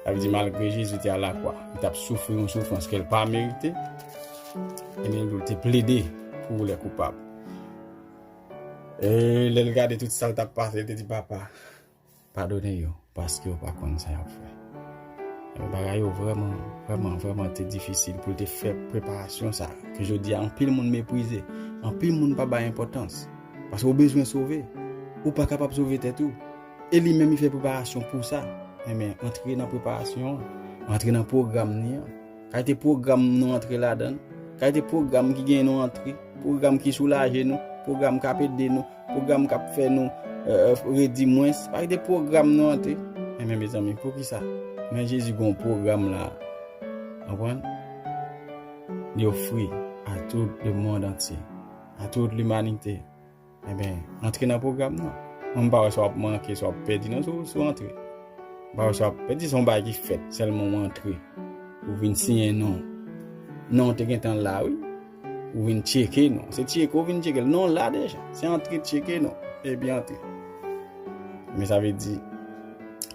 Sa vle di, malgre Jezi te a lakwa, li t ap soufri yon soufrans ke l pa merite, ebyen, li te plede pou lè koupab. E lè l gade tout sa l t ap pase, li te di, Papa, padone yo, paske yo pa konn sa y ap fè. Ebyen, bagay yo vrèman, vrèman, vrèman te difisil pou l te fè preparasyon sa a, ke jodi a anpil moun meprize, anpil moun pa bay enpòtans. Paske ou bezwen sove. Ou pa kapab sove tèt ou. E li menm, li fè preparasyon pou sa. Ebyen, antre nan preparasyon an. Antre nan pwogram li an. Kalite pwogram nou antre ladan l. Kalite pwogram ki gen nou antre. Pwogram ki soulaje nou. Pwogram k ap ede nou. Pwogram k ap fè nou, euh, redi mwens. Kalite pwogram nou antre. Ebyen, mezanmi, poukisa? Men Jezi gon pwogram la. Konprann? Li ofri à tout le monde entier, à toute l'humanité. Ebyen, antre nan pwogram nan. Mwen, m pa wè sa w ap manke, sa w ap pèdi, non, si w, si w antre. M pa wè sa w ap pèdi, se yon bagay ki fèt, sèlman w antre. Ou vin siyen non. Non w te gentan la, wi. Ou vin tcheke non. Se tcheke, ou vin tcheke l. Non la deja. Se antre tcheke non. Epi antre. Men sa vle di,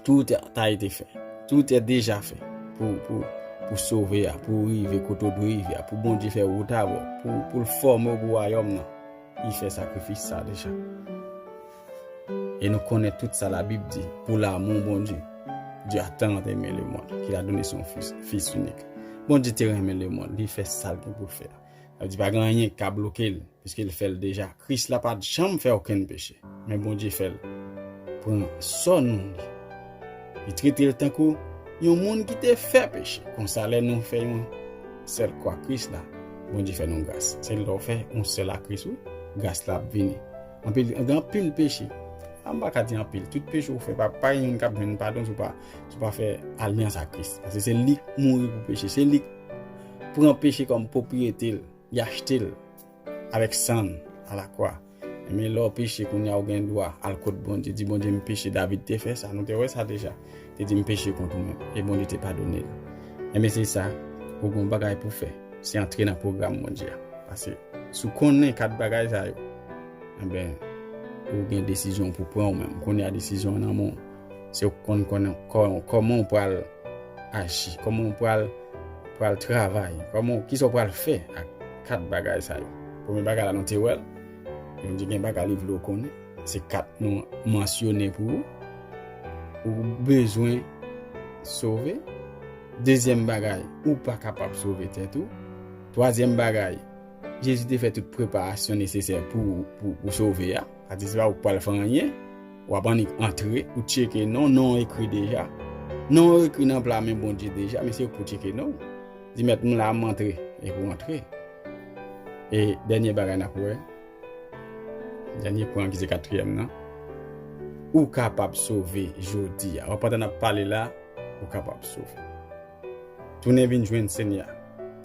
tout a été fait. Tout est déjà fait. Pou, pou, pou sove a, pou rive kote w dwe rive a, pou Bondye fè wout avè w, pou, pou l fòme w pou wayòm nan. Li fè sakrifis sa deja. E nou konnen tout sa Labib di, pour l'amour Bondye. Dieu a tant aimé le monde, qu'il a donné son Fils, Fils unique. Bondye te renmen lemonn, li fè sa l gen pou l fè a. Sa vle di pa gen anyen k ka bloke l, piske l fè l deja. Kris la pa t janm fè okenn peche, men Bondye fè l pran sò nou li. Li trete l tankou yon moun ki te fè peche. Konsa, lè nou fè yon sèl kwa Kris la, Bondye fè nou gras. Se lè w fè yon sèl a Kris, wi, gras la ap vini. Anpil, gen anpil peche. A, m pa ka di anpil. Tout peche w fè, pa, pa gen youn k ap jwenn padon si w pa, si w pa fè alyans ak Kris. Paske se li k mouri pou peche. Se li k pran peche kòm pwopriyete l. Li achte l avèk san l alakwa. Ebyen, lè w peche, kounye a ou gen dwa al kot Bondye, di, Bondye, m peche. David te fè sa, nou te wè sa deja. Te di, m peche kont ou menm. E Bondye te padone l. Ebyen, se sa, ou gen yon bagay pou fè. Se antre nan pwogram Bondye a. Paske si w konnen kat bagay sa yo, ebyen, ou gen desizyon pou pran ou menm. Kounye a, desizyon an nan men w. Se ou k konn, konn kò-, kòman w pral aji, kòman w pral, pral travay, kòman, kisa w pral fè ak kat bagay sa yo. Premye bagay la, nou te wè l. Nou di gen bagay li vle w konnen. Se kat nou mansyone pou ou. Ou bezwen sove. Dezyèm bagay, ou pa kapab sove tèt ou. Twazyèm bagay, Jezi te fè tout preparasyon nesesè pou, pou, pou sove a. Sa di se pa ou k pral fè anyen. W ap annik antre, ou tcheke non, non ekri deja. Non ekri nan pla men Bondye deja, men se ou k pou tcheke non. Di, Mèt, m la, m antre. Epi w antre. E dènye bagay n ap wè, dènye pwen ki se katriyèm nan, ou kapab sove jodi a. Pandan n ap pale la, ou kapab sove. Tounen vin jwenn Senyè a,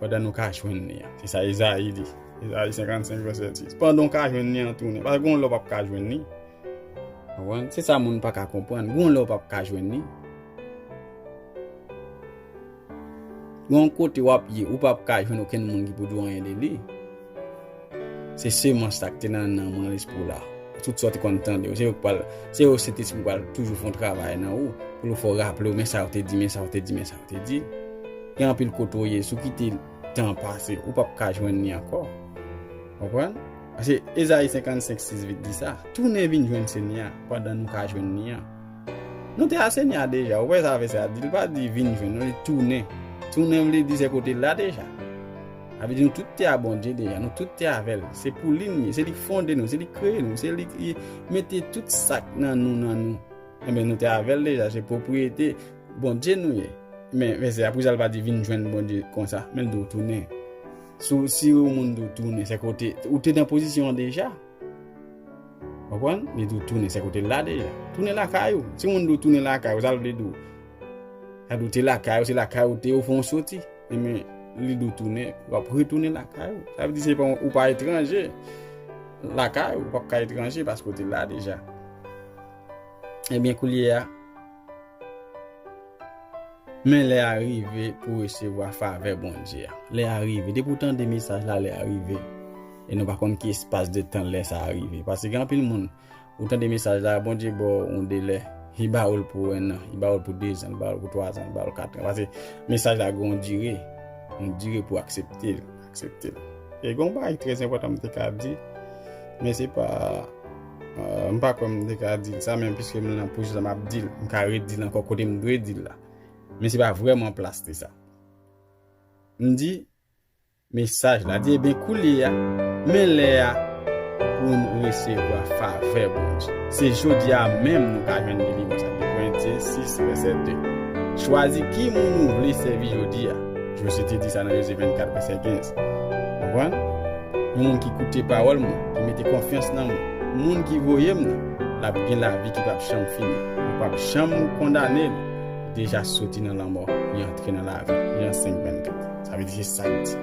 pandan nou ka jwenn li an. Se sa Ezayi di. Ezayi senkannsenk, vèsè sis. Pandan w ka jwenn li an, tounen. Paske gon lè w p ap ka jwenn li. Konprann? Se sa moun pa ka konprann. Gon lè w p ap ka jwenn li. Gon kote w ap ye, ou p ap ka jwenn okenn moun ki pou di w anyen de li. Se semans la ki te nan nanm ou, nan lespri w la. Tout sa w te konn tande yo, se yo ki pral, se yo Sentespri pral toujou fè yon travay nan ou, pou l fè w raple w, men sa yo te di, men sa yo te di, men sa yo te di. Gen anpil kote w ye, si w kite tan pase, ou p ap ka jwenn li ankò. Konprann? Paske Ezayi senkannsenk sis vit di sa. Tounen vin jwenn Senyè a pandan nou ka jwenn li an. Nou te a Senyè a deja, ou wè sa vèsè a di, li pa di vin jwenn, non, li tounen. Tounen vle di se kote l la deja. Sa vle di nou tout te a Bondye deja, nou tout te avè l. Se pou li n ye, se li k fonde nou, se li k kreye nou, se li ki mete tout sa k nan nou, nan nou. Enben, nou te avè l deja, se pwopriyete Bondye nou ye. Men, men se apre sa l pa di vin jwenn Bondye konsa, men l di w tounen. Si, si yon moun di w tounen, se kote ou te nan pozisyon an deja. Konprann? Li di w tounen, se kote l la deja. Tounen lakay ou. Si moun di w tounen lakay ou, sa l vle di w? Sa di w te lakay ou, se lakay ou te, ou fè yon soti. Enben, li di w tounen, w ap retounen lakay ou. Sa vle di se pa, ou pa etranje lakay ou, ou p ap ka etranje paske w te la deja. Ebyen, koulye a, men lè a rive pou w resevwa favè Bondye a. Lè a rive. Depi w tande mesaj la, lè a rive. E nou pa konn ki espas de tan lè sa a rive. Paske gen anpil moun, ou tande mesaj la, Bondye ba w yon delè. Li ba w l pou en an, li ba w l pou dezan, li ba w l pou twazan, li ba w l katran. Paske mesaj la gen yon dire, yon dire pou aksepte l, aksepte l. E gen yon bagay ki trè enpòtan m te ka di, men se pa, euh, m pa kwè m te ka di l sa, men piske m nan pozisyon sa m ap di l, m ka redi l ankò kote m dwe di l la. Men se pa vrèman plas li sa. M di, mesaj la di, ebyen, koulye a, men lè a pou n resevwa favè Bondye. Se jodi a menm nou ka jwenn delivrans la. De Korentyen sis, vèsè de. Chwazi ki moun ou vle sèvi jodi a. Jozye te di sa nan Jozye vennkat, vèsè kenz. Konprann? Yon moun ki koute pawòl mwen, ki mete konfyans nan mwen, moun ki voye m nan, l ap gen lavi ki p ap janm fini. Yo p ap janm kondane l. Li deja soti nan lanmò, li antre nan lavi. Jan senk vennkat. Sa vle di se sa l di.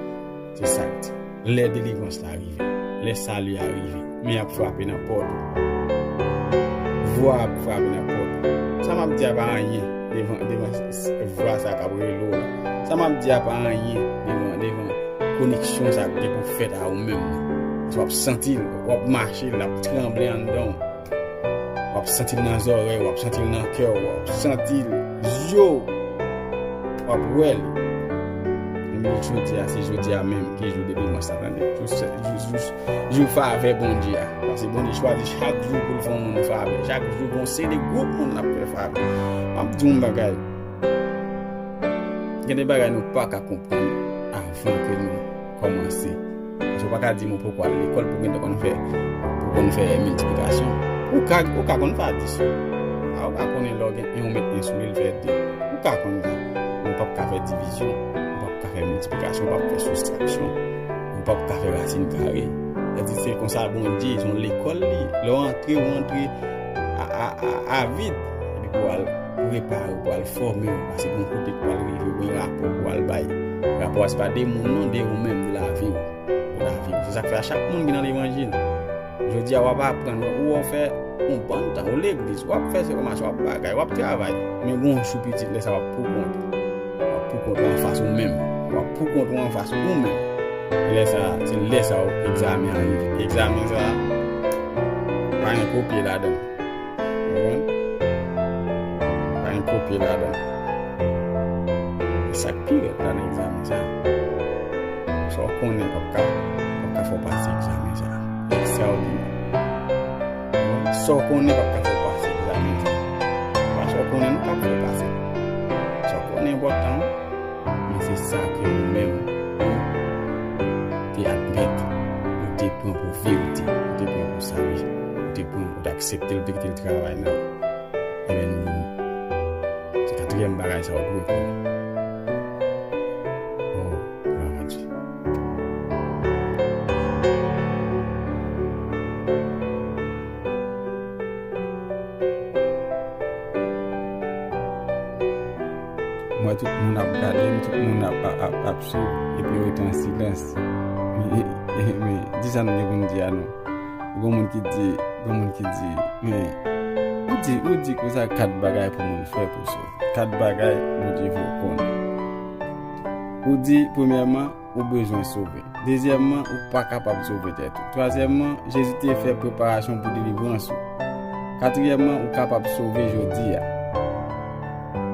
Se sa l di. Lè delivrans la rive, lè sali a rive, men y ap frape nan pòt ou. Vwa ap frape nan pòt ou. Sa m ap di a pa anyen devan, devan s-, s-, vwa sa k ap rele w la. Sa m ap di a pa anyen devan, devan koneksyon sa k gen pou fèt a ou menm nan. Paske w ap santi l, w ap mache, l ap tranble anndan w. W ap santi l nan zòrèy, w ap santi l nan kè w, w ap santi l zye w, w ap wè l. Ebyen, jodi a, se jodi a menm ki jou delivrans la, tande. Jou, jou, jou, jou favè Bondye a. Paske Bondye chwazi chak jou pou l fè yon moun favè. Chak jou, gon seri de gwoup moun l ap fè favè. M ap di w yon bagay. Gen de bagay nou pa ka konprann avan ke nou kòmanse. Paske w pa ka di m ou poko al lekòl pou w gentan konn fè, pou w konn fè miltiplikasyon. Ou ka, ou ka konn fè adisyon. A, ou ka konnen lè w gen en, ou met en sou li, l fè de. Ou ka konn sa. Men ou p ap ka fè divizyon. Ou p ap ka fè miltiplikasyon. Ou p ap fè soustraksyon. Ou p ap ka fè rasin kare. Sètadi se konsa Bondye, se yon lekòl li. Lè w antre, ou antre a, a, a, avid. Epi pou w al prepare w, pou w al fòme w. Paske gon kote pou w al rive, gon rapò pou w al bay. Rapò a se pa de moun non, de ou menm, de lavi w. De lavi w. Se sa k fè a chak moun ki nan levanjil. Jodi a w ap aprann, ou, ou fè yon bann tan, ou legliz, w ap fè sèmon, w ap bagay, w ap travay. Men gon jou pitit lè sa w ap poukont ou. W ap poukont ou anfas ou menm. W ap poukont ou anfas ou menm. Lè sa, se lè sa egzamen an rive. Egzamen sa, pa gen kopye ladan l. Konprann? Pa gen kopye ladan l. E sa k pi rèd la nan egzamen sa, sa w konnen p ap ka, p ap ka fè w pase egzamen sa. Ekstraòdinè. Sa w konnen p ap ka fè w pase egzamen sa. Pa sa w konnen non k ap fè w pase. Sa w konnen enpòtan, men se sa ke ou menm ou te admèt, ou te pran pou verite, ou te pran pou sali, ou te pran, ou te aksepte l, ou te kite l travay nan ou. Ebyen, nou, se katriyèm bagay sa w dwe konnen. Oh, glwa a Dye. Moun ap gade m, tout moun ap, ap, ap, ap swiv, epi yo rete an silans. Men, di sa nou gen pou n di a non. Gon moun ki di, gon moun ki di, men, ou di, ou di konsa kat bagay pou moun fè pou sove. Kat bagay Bondye vle w konn. Ou di, premyèman, ou bezwen sove. Dezyèmman, ou pa kapab sove tèt ou. Twazyèmman, Jezi te fè preparasyon pou delivrans ou. Katriyèmman, ou kapab sove jodi a.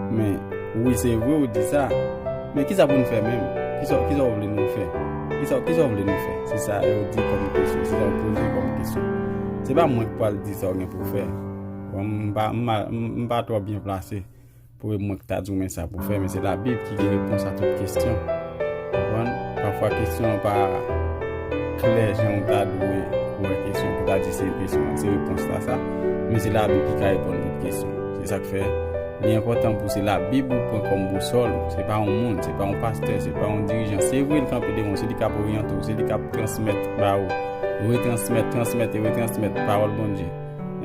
Men, wi, se vre ou di sa. Men kisa pou n fè menm? Kisa, kisa w vle nou fè? Kisa, kisa w vle nou fè? Se sa yo di kòm kesyon, se sa yo poze kòm kesyon. Se pa mwen k pral di sa w gen pou w fè. Bon, m pa, m pa, m pa twò byen plase pou e mwen ki ta di w men sa pou fè, men se Labib ki gen repons a tout kesyon. Konprann? Pafwa kesyon an pa klè jan w ta dwe wè kesyon pou ta di se kesyon an, se repons la sa. Men se Labib ki ka reponn tout kesyon. Se sa k fè li enpòtan pou se Labib ou pran kòm bousòl ou. Se pa yon moun, se pa yon pastè, se pa yon dirijan. Se vre, l kanpe devan w, se li k ap oryante w, se li k ap transmèt ba ou, retransmèt, transmèt e retransmèt pawòl Bondye.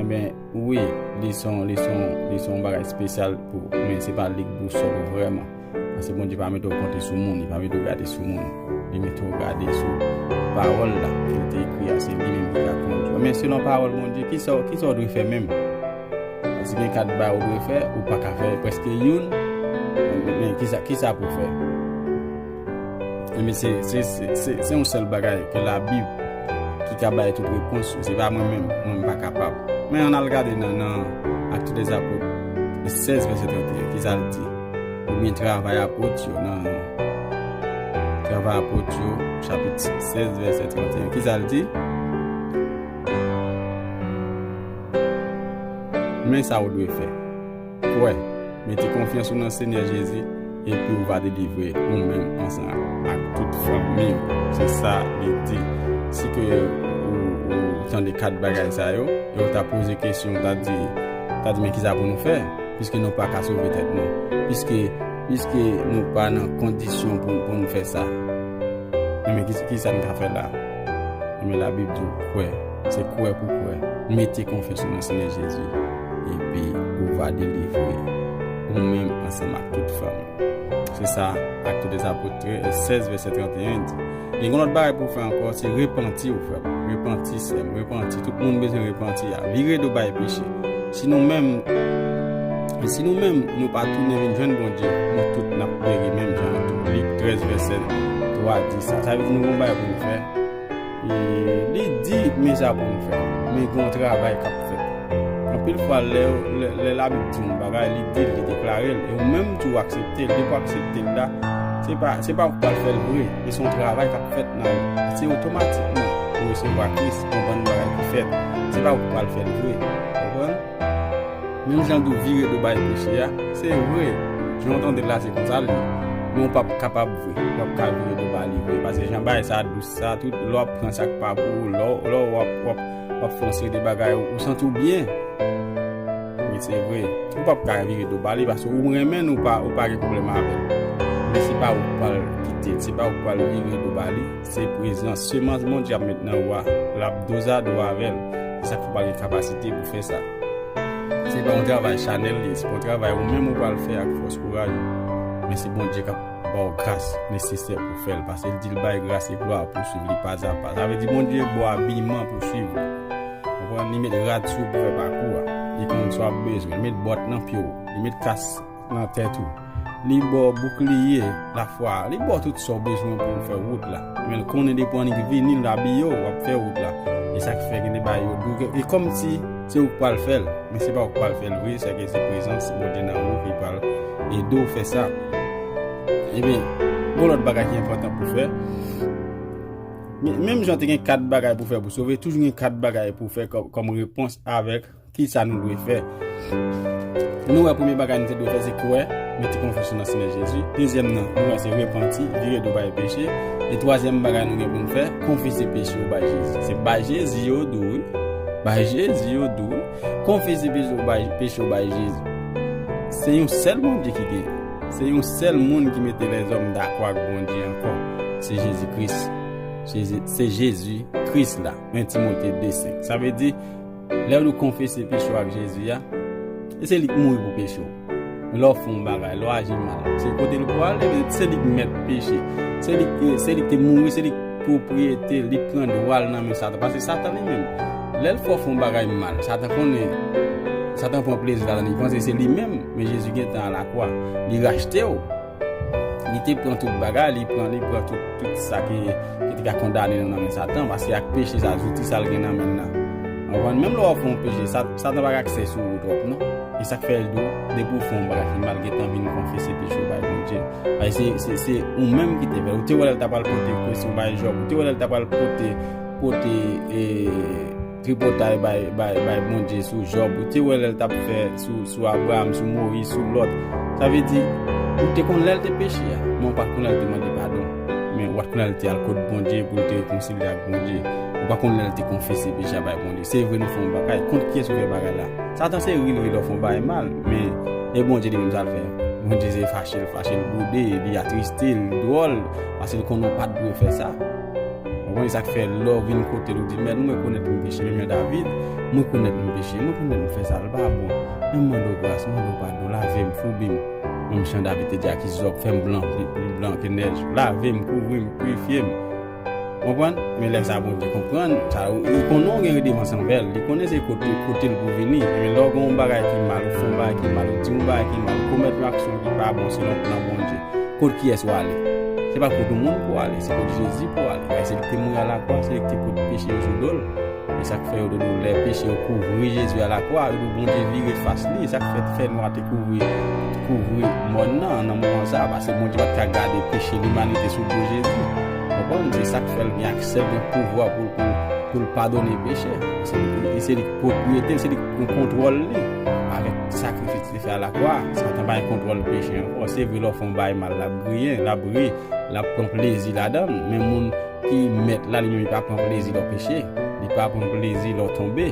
Enben, wi, li se yon, li se yon, li se yon bagay espesyal pou ou, men se pa li k bousòl ou vrèman. Paske Bondye pa mete w konte sou moun, li pa mete w gade sou moun. Li mete w gade sou pawòl la ke l te ekri a, se li menm ki ka kondui w. Men selon pawòl Bondye, kisa, kisa w dwe fè menm? Paske gen kat bagay ou dwe fè, ou pa ka fè prèske youn. Men kisa, kisa pou w fè? Ebyen, se, se, se, se, se yon sèl bagay ke Labib ki ka bay tout repons yo. Se pa mwen menm, mwen m pa kapab. Men ann al gade nan, nan Actes des Apôtres sèz, vèsè trannteyen, kisa l di? Oubyen Travay Apot yo, nan Travay Apot yo, chapit sèz, vèsè trannteyen, kisa l di? Men sa w dwe fè. Kwè, mete konfyans ou nan Senyè Jezi, epi ou va delivre ou menm ansanm ak tout fanmi w. Se sa li di. Si ke ou, ou tande kat bagay sa yo, e ou ta poze kesyon, ou ta di, ta di, men kisa pou nou fè? Piske nou pa ka sove tèt nou. Piske, piske nou pa nan kondisyon pou, pou nou fè sa. Men ki, kisa n ka fè la? Ebyen, Labib di w kwè. Se kwè pou kwè. Mete konfyans ou nan Senyè Jezi. Epi ou va delivre ou menm ansanm ak tout fanmi. Se sa Actes des Apôtres sèz, vèsè trannteyen di. Gen yon lòt bagay pou w fè ankò, se repanti w, frè m. Repanti, sè m. Repanti. Tout moun bezwen repanti a. Vire do bay peche. Si nou menm, si nou menm, nou pa tounen vin jwenn Bondye, nou tout n ap peri menm jan an tou. Lik trèz vèsè twa di sa. Sa vle di nou gen yon bagay pou nou fè. E, li di, men sa pou nou fè. Men gen yon travay k ap fèt. Anpil fwa, lè, lè, lè Labib di yon bagay, li di l, li deklare l. E ou menm tou w aksepte l. Depi w aksepte l la, se pa, se pa ou k pral fè l vre. E se yon travay k ap fèt nan ou. Se otomatikman ou resevwa Kris, yon bann bagay ki fèt. Se pa ou k pral fè l vre. Konprann? Menm jan di w vire do bay peche a, se vre. Jan w tande l la, se konsa l ye. Men w p ap kapab vre. W p ap ka vire do ba li vre. Paske jan bagay sa dous sa, tout lè w ap pran sa k pa pou ou, lè w, lè w ap, w ap, w ap fè yon seri de bagay, ou, ou santi w byen. Wi, se vre. Ou p ap ka vire do ba li, paske ou renmen l, ou pa, ou pa gen pwoblèm avè l. Men se pa ou k pral kite l, se pa ou k pral vire do ba li. Se prezans, semans Bondye ap met nan ou a, l ap dozado avè l. Se sa k fè w pa gen kapasite pou fè sa. Se pa yon travay chanèl li ye, se pa yon travay ou menm ou pral fè ak fòs kouraj ou. Men se Bondye k ap ba w gras nesesè pou fè l, paske l di l bay gras e glwa pouswiv li pazapa. Sa vle di Bondye ba w abiman pou swiv li. Konprann? Li met rad sou ou pou fè pakou a. Li konn sa w ap bezwen. Li met bòt nan pye w. Li met kas nan tèt ou. Li ba w boukliye lafwa a. Li ba w tout sa w bezwen pou w fè wout la. Men l konnen depi w annik vini, l abiye w, w ap fè wout la. E sa k fè gen de bagay yo dou. E kòmsi se ou k pral fè l. Men se pa ou k pral fè l vre, sèke se prezans Bondye nan ou ki pral ede w fè sa. Ebyen, gon lòt bagay ki enpòtan pou fè. Men, menm jan te gen kat bagay pou fè pou sove, toujou gen kat bagay pou fè kòm, kòm repons avèk kisa nou dwe fè. Nou wè premye bagay nou te dwe fè se kwè, mete konfyans nou nan Senyè Jezi. Dezyèm nan, nou wè se repanti, vire do bay peche. E twazyèm bagay nou gen pou n fè, konfese peche w bay Jezi. Se bay Jezi yo dou, wi. Bay Jezi yo dou, wi. Konfese peche w bay, peche w bay Jezi. Se yon sèl Bondye ki gen. Se yon sèl moun ki mete lèzòm dakò ak Bondye ankò. Se Jezi Kris. Se, se Jezi Kris la. En Timote de senk. Sa vle di, lè nou konfese peche w ak Jezi a, e se li k mouri pou peche w. Lè w fè yon bagay, lè w aji mal, se kote l pou ale, se li k mèt peche. Se li k, se li k te mouri, se li k pwopriyete, li pran dwa l nan men Satan. Paske Satan li menm, lè l fè w fè yon bagay mal, Satan konnen, Satan pran plezi ladan l, li panse se li menm, men Jezi gentan alakwa. Li rachte w. Li te pran tout bagay, li pran, li pran tout, tout sa ki, ki te ka kondane nou nan men Satan, paske ak peche sa, zouti sa l gen nan men l nan. Ou konprann? Menm lè w ap fè yon peche, Sa-, Satan pa gen aksè sou ou twòp, non. E sa k fè l di w, depi w fè yon bagay ki mal, gentan vin konfese peche w bay Bondye. Paske se, se, se ou menm ki te fè l. Ou te wè lè l ta pral pote, kòm si w bay Jòb, ou te wè lè l ta pral pote, pote, e, tripotay bay, bay, bay Bondye sou Jòb. Ou te wè lè l t ap fè sou, sou Abraram, sou Moyiz, sou Lòt. Sa vle di, ou te konn lè l te peche a, men ou pa t konn lè l te mande padon. Men ou pa t konn lè l te al kot Bondye pou l te rekonsilye ak Bondye. Ou pa konn lè l te konfese peche a bay Bondye. Se vre nou fè yon bagay. Kont kiyès ou fè bagay la? Satan se ri l ri lè w fè yon bagay mal, men e Bondye li menm sa l fè? Bondye se fache l, fache l boude, li atriste, li dwòl, paske l konnen w pa t dwe fè sa. Ou konprann? Sa k fè lè w vin kote l, ou di, "Mèt, mwen rekonèt m peche, menm jan David, mwen rekonèt m peche, mwen rekonèt m fè sa, l pa bon. Men m mande w gras, m mande w padon, lave m, foubi m." Menm jan David te di ak Izòb, "Fè m blan, pli, pli blan ke nèj, lave m, kouvri m, pirifye m." Ou konprann? Men lè sa Bondye konprann, sa, li konnen w gen redevans anvè l, li konnen se kote, kote l pou vini. Men lè w gen yon bagay ki mal, ou fè yon bagay ki mal, ou di yon bagay ki mal, ou komèt yon aksyon ki pa bon selon plan Bondye, kot kiyès w ale? Se pa kot yon moun pou w ale, se kot Jezi pou w ale. Paske se li ki te mouri alakwa, se li ki te pote peche yo sou do l. E sa k fè yo te di w lè peche yo kouvri Jezi alakwa, yo di w Bondye vire fas li. E sa k fè fènwa te kouvri, kouvri mòn nan, nan moman sa a, paske Bondye pa t ka gade peche limanite sou do Jezi. Ou konprann? Se sa k fè l gen aksè, l gen pouvwa pou, pou, pou l padone peche. Se, e se li ki pwopriyete l, se li ki pran kontwòl li. Avèk sakrifis li te fè alakwa, Satan pa gen kontwòl peche ankò. Se vre, lè w fè yon bagay mal, l ap griyen, l ap ri, l ap pran plezi ladan l. Men moun ki mèt la, li menm, li pa pran plezi lè w peche. Li pa pran plezi lè w tonbe.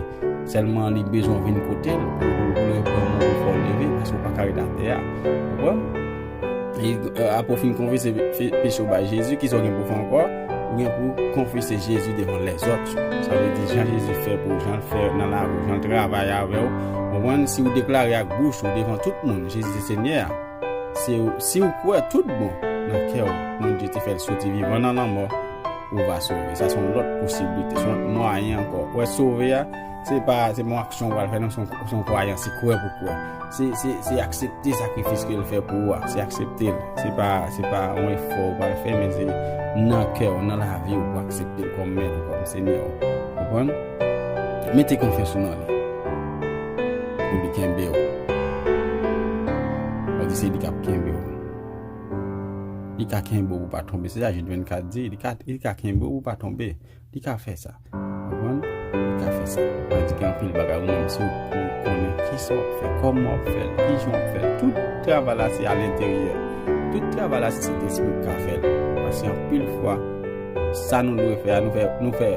Sèlman li bezwen w vin kote l pou, pou, pou l reprann ou, pou l fè w leve, paske w pa ka ret atè a. Ou konprann? E, e, apre w fin konfese pe-, peche w bay Jezi, kisa w gen pou w fè ankò? Ou gen pou w konfese Jezi devan lèzòt. Sa vle di, jan Jezi fè pou w, jan l fè nan lavi w, jan l travay avè w. Ou konprann? Si w deklare ak bouch ou devan tout moun, Jezi se Senyè a, se, si w kwè tout bon nan kè w, Bondye te fè l soti vivan nan lanmò, ou va sove. Sa se yon lòt posiblite, se yon lòt mwayen ankò. Ou wè, sove a, se pa, se pa yon aksyon ou pral fè, non, se yon, se yon kwayans, se kwè pou kwè. Se, se, se aksepte sakrifis ke l fè pou ou a, se aksepte l. Se pa, se pa yon efò ou pral fè, men se nan kè w, nan lavi w, pou aksepte l kòm mèt ou, kòm Senyè w. Konprann? Mete konfyans ou nan li. Pou li kenbe w. Ou di se li k ap kenbe w. Li ka kenbe w pou w pa tonbe. Se sa Jid vennkat di, li ka, li ka kenbe w pou w pa tonbe. Li ka fè sa. Konprann? Li ka fè sa. Sa vle di gen anpil bagay ou menm si w pou konnen kisa w ap fè, kòman w ap fè l, kijan w ap fè l. Tout travay la se alenteryè. Tout travay la se Sentespri ki ka fè l. Paske anpil fwa, sa nou dwe fè a, nou fè, nou fè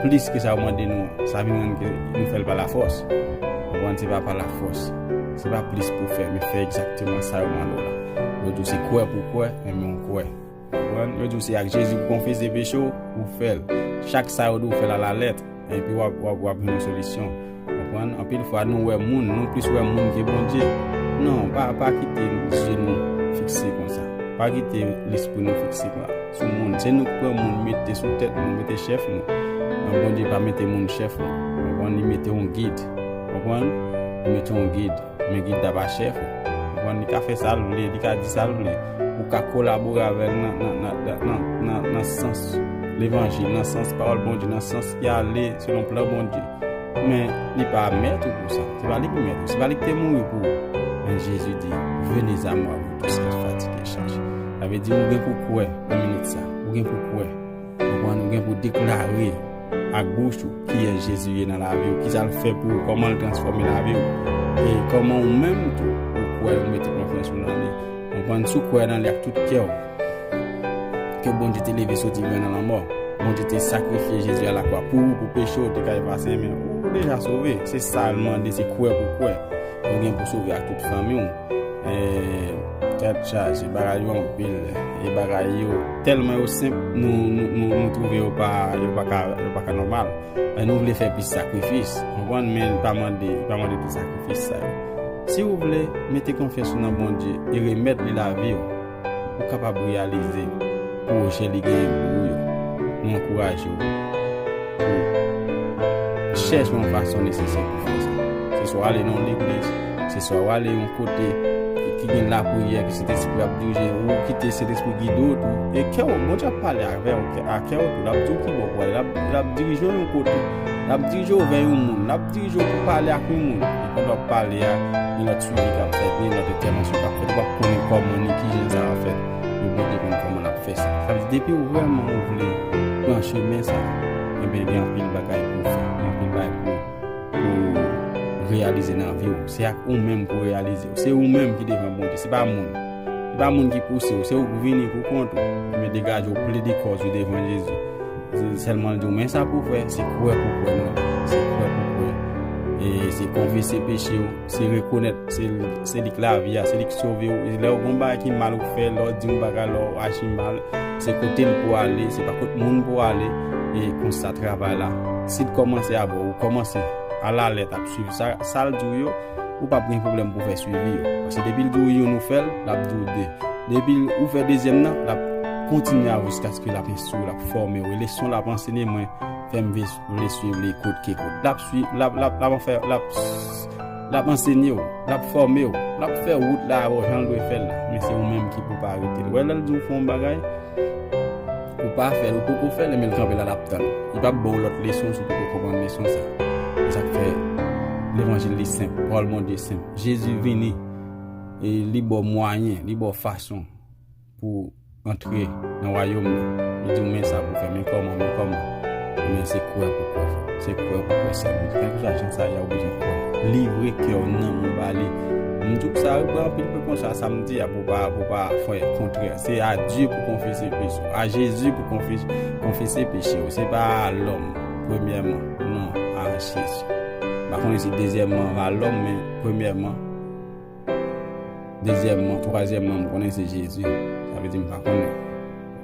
plis ke sa yo mande nou an. Sa vin rann ke nou fè l pa lafòs. Konprann? Se pa pa lafòs. Se pa plis pou fè, men fè egzakteman sa yo mande w la. Yo di w se kwè pou kwè, enben w kwè. Konprann? Yo di w se ak Jezi pou konfese peche w, ou fè l. Chak sa yo di w fè l alalèt, epi w ap, w ap, w ap jwenn yon solisyon. Konprann? Anpil fwa, nou wè moun, nou plis wè moun ke Bondye. Non, pa, pa kite zye nou fikse konsa. Pa kite lespri nou fikse konsa sou moun. Se nou k pran moun, mete sou tèt nou, mete chèf nou. Men Bondye pa mete moun chèf nou. Konprann? Li mete yon gid. Konprann? Li mete yon gid. Men gid la pa chèf ou. Konprann? Li ka fè sa l vle, li ka di sa l vle. Ou ka kolabore avè l nan, nan, nan, nan, nan, nan, nan sans levanjil, nan sans pawòl Bondye, nan sans ki ale selon plan Bondye. Men li pa mèt ou pou sa. Se pa li ki mèt ou. Se pa li ki te mouri pou ou. Men Jezi di, "Venez à moi, vous tous qui êtes fatigués et chargés." Sa vle di ou gen pou kwè nan minit sa. Ou gen pou kwè. Konprann? Ou gen pou deklare ak bouch ou kiyès Jezi ye nan lavi w, kisa l fè pou ou, kòman l transfòme lavi w, e kòman ou menm tou ou kwè, ou mete konfyans ou nan li. Konprann? Si w kwè nan li ak tout kè w, ke Bondye te leve soti vivan nan lanmò, Bondye te sakrifye Jezi alakwa pou ou, pou peche w te ka efase, men ou deja sove. Se sa l mande, se kwè pou kwè. Ou gen pou sove ak tout fanmi w. E, tèt chaje, bagay yo anpil. E bagay yo tèlman yo senp, nou, nou, nou, nou twouve yo pa, yo pa ka, yo pa ka nòmal. E nou vle fè plis sakrifis, konprann, men li pa mande, li pa mande tout sakrifis sa yo. Si w vle mete konfyans ou nan Bondye e remèt li lavi w, ou kapab reyalize pwojè li genyen pou ou yo. Nou ankouraje w pou chèche yon fason nesesè pou fè sa. Se swa w ale nan yon legliz, se swa w ale yon kote ki gen lapriyè, ke Sentespri ap dirije w, ou kite Sentespri gide w tou. E kè w, Bondye ap pale avè w, a kè w tou. L ap di w ki bò pou w ale, l ap, l ap dirije w yon kote, l ap dirije w vè yon moun, l ap dirije w pou pale ak yon moun. E pandan w ap pale a, gen lòt swivi k ap fèt, gen lòt entèvansyon k ap fèt. Ou p ap konnen kòman ni kijan sa ap fèt. Men Bondye konn kòman l ap fè sa. Sa vle di, depi w vrèman ou vle pran chemen sa, enben, gen anpil bagay pou w fè, gen anpil bagay pou, pou w reyalize nan vi w. Se ak ou menm pou w reyalize w. Se ou menm ki devan Bondye, se pa moun. Se pa moun ki pouse w, se ou k vini pou kont ou. Enben, degaje w, plede kòz ou devan Jezi. Sèlman l di w, men sa pou w fè, se kwè pou w kwè nan li. Se kwè pou w kwè. E se konfese peche w, se rekonèt se, se li k lavi a, se li k sove w. E lè w gen yon bagay ki mal ou fè, lè w di yon bagay, lè w aji mal, se kote l pou w ale, se pa kot moun pou w ale. E konsa travay la. Si l kòmanse avè w, ou kòmanse alalèt ap swiv sa, sa l di w yo, ou p ap gen pwoblèm pou w fè swivi yo. Paske depi l di w youn, ou fè l, l ap di w de. Depi ou fè dezyèm nan, l ap kontinye avè w jiskaske l ap enstwi w, l ap fòme w. E leson l ap ansenye mwen fè m vle, vle swiv li kout ke kout. L ap swiv, l ap, l ap, l ap fè, l ap, l ap ansenye w, l ap fòme w, l ap fè wout la avè w jan l dwe fè l la. Men se ou menm ki pou pa rete l. Ou wè lè l di w fè yon bagay, ou pa fè l, ou poko fè l, men l kanpe la, l ap tann. Li p ap ba w lòt leson si w poko konprann leson sa. Se sa k fè levanjil li senp, pawòl Bondye senp. Jezi vini, e li ba w mwayen, li ba w fason pou w antre nan wayòm nan. Li di w, men sa pou w fè, men kòman, men kòman. Men se kwè pou kwè, frè. Se kwè pou kwè sèlman. Kèlkeswa jan sa ye a, ou bezwen kwè. Livre kè w, nanm ou ba li. M di w sa, ou pran anpil prekosyon a sa m di a pou w pa, pou w pa fè kontrè. Se a Dye pou konfese peche w, a Jezi pou konfe-, konfese peche w. Se pa a lòm, premyèman. Non, a Jezi. M pa konnen si dezyèmman a lòm, men premyèman, dezyèmman, twazyèmman, m konnen se Jezi. Sa vle di m pa konnen.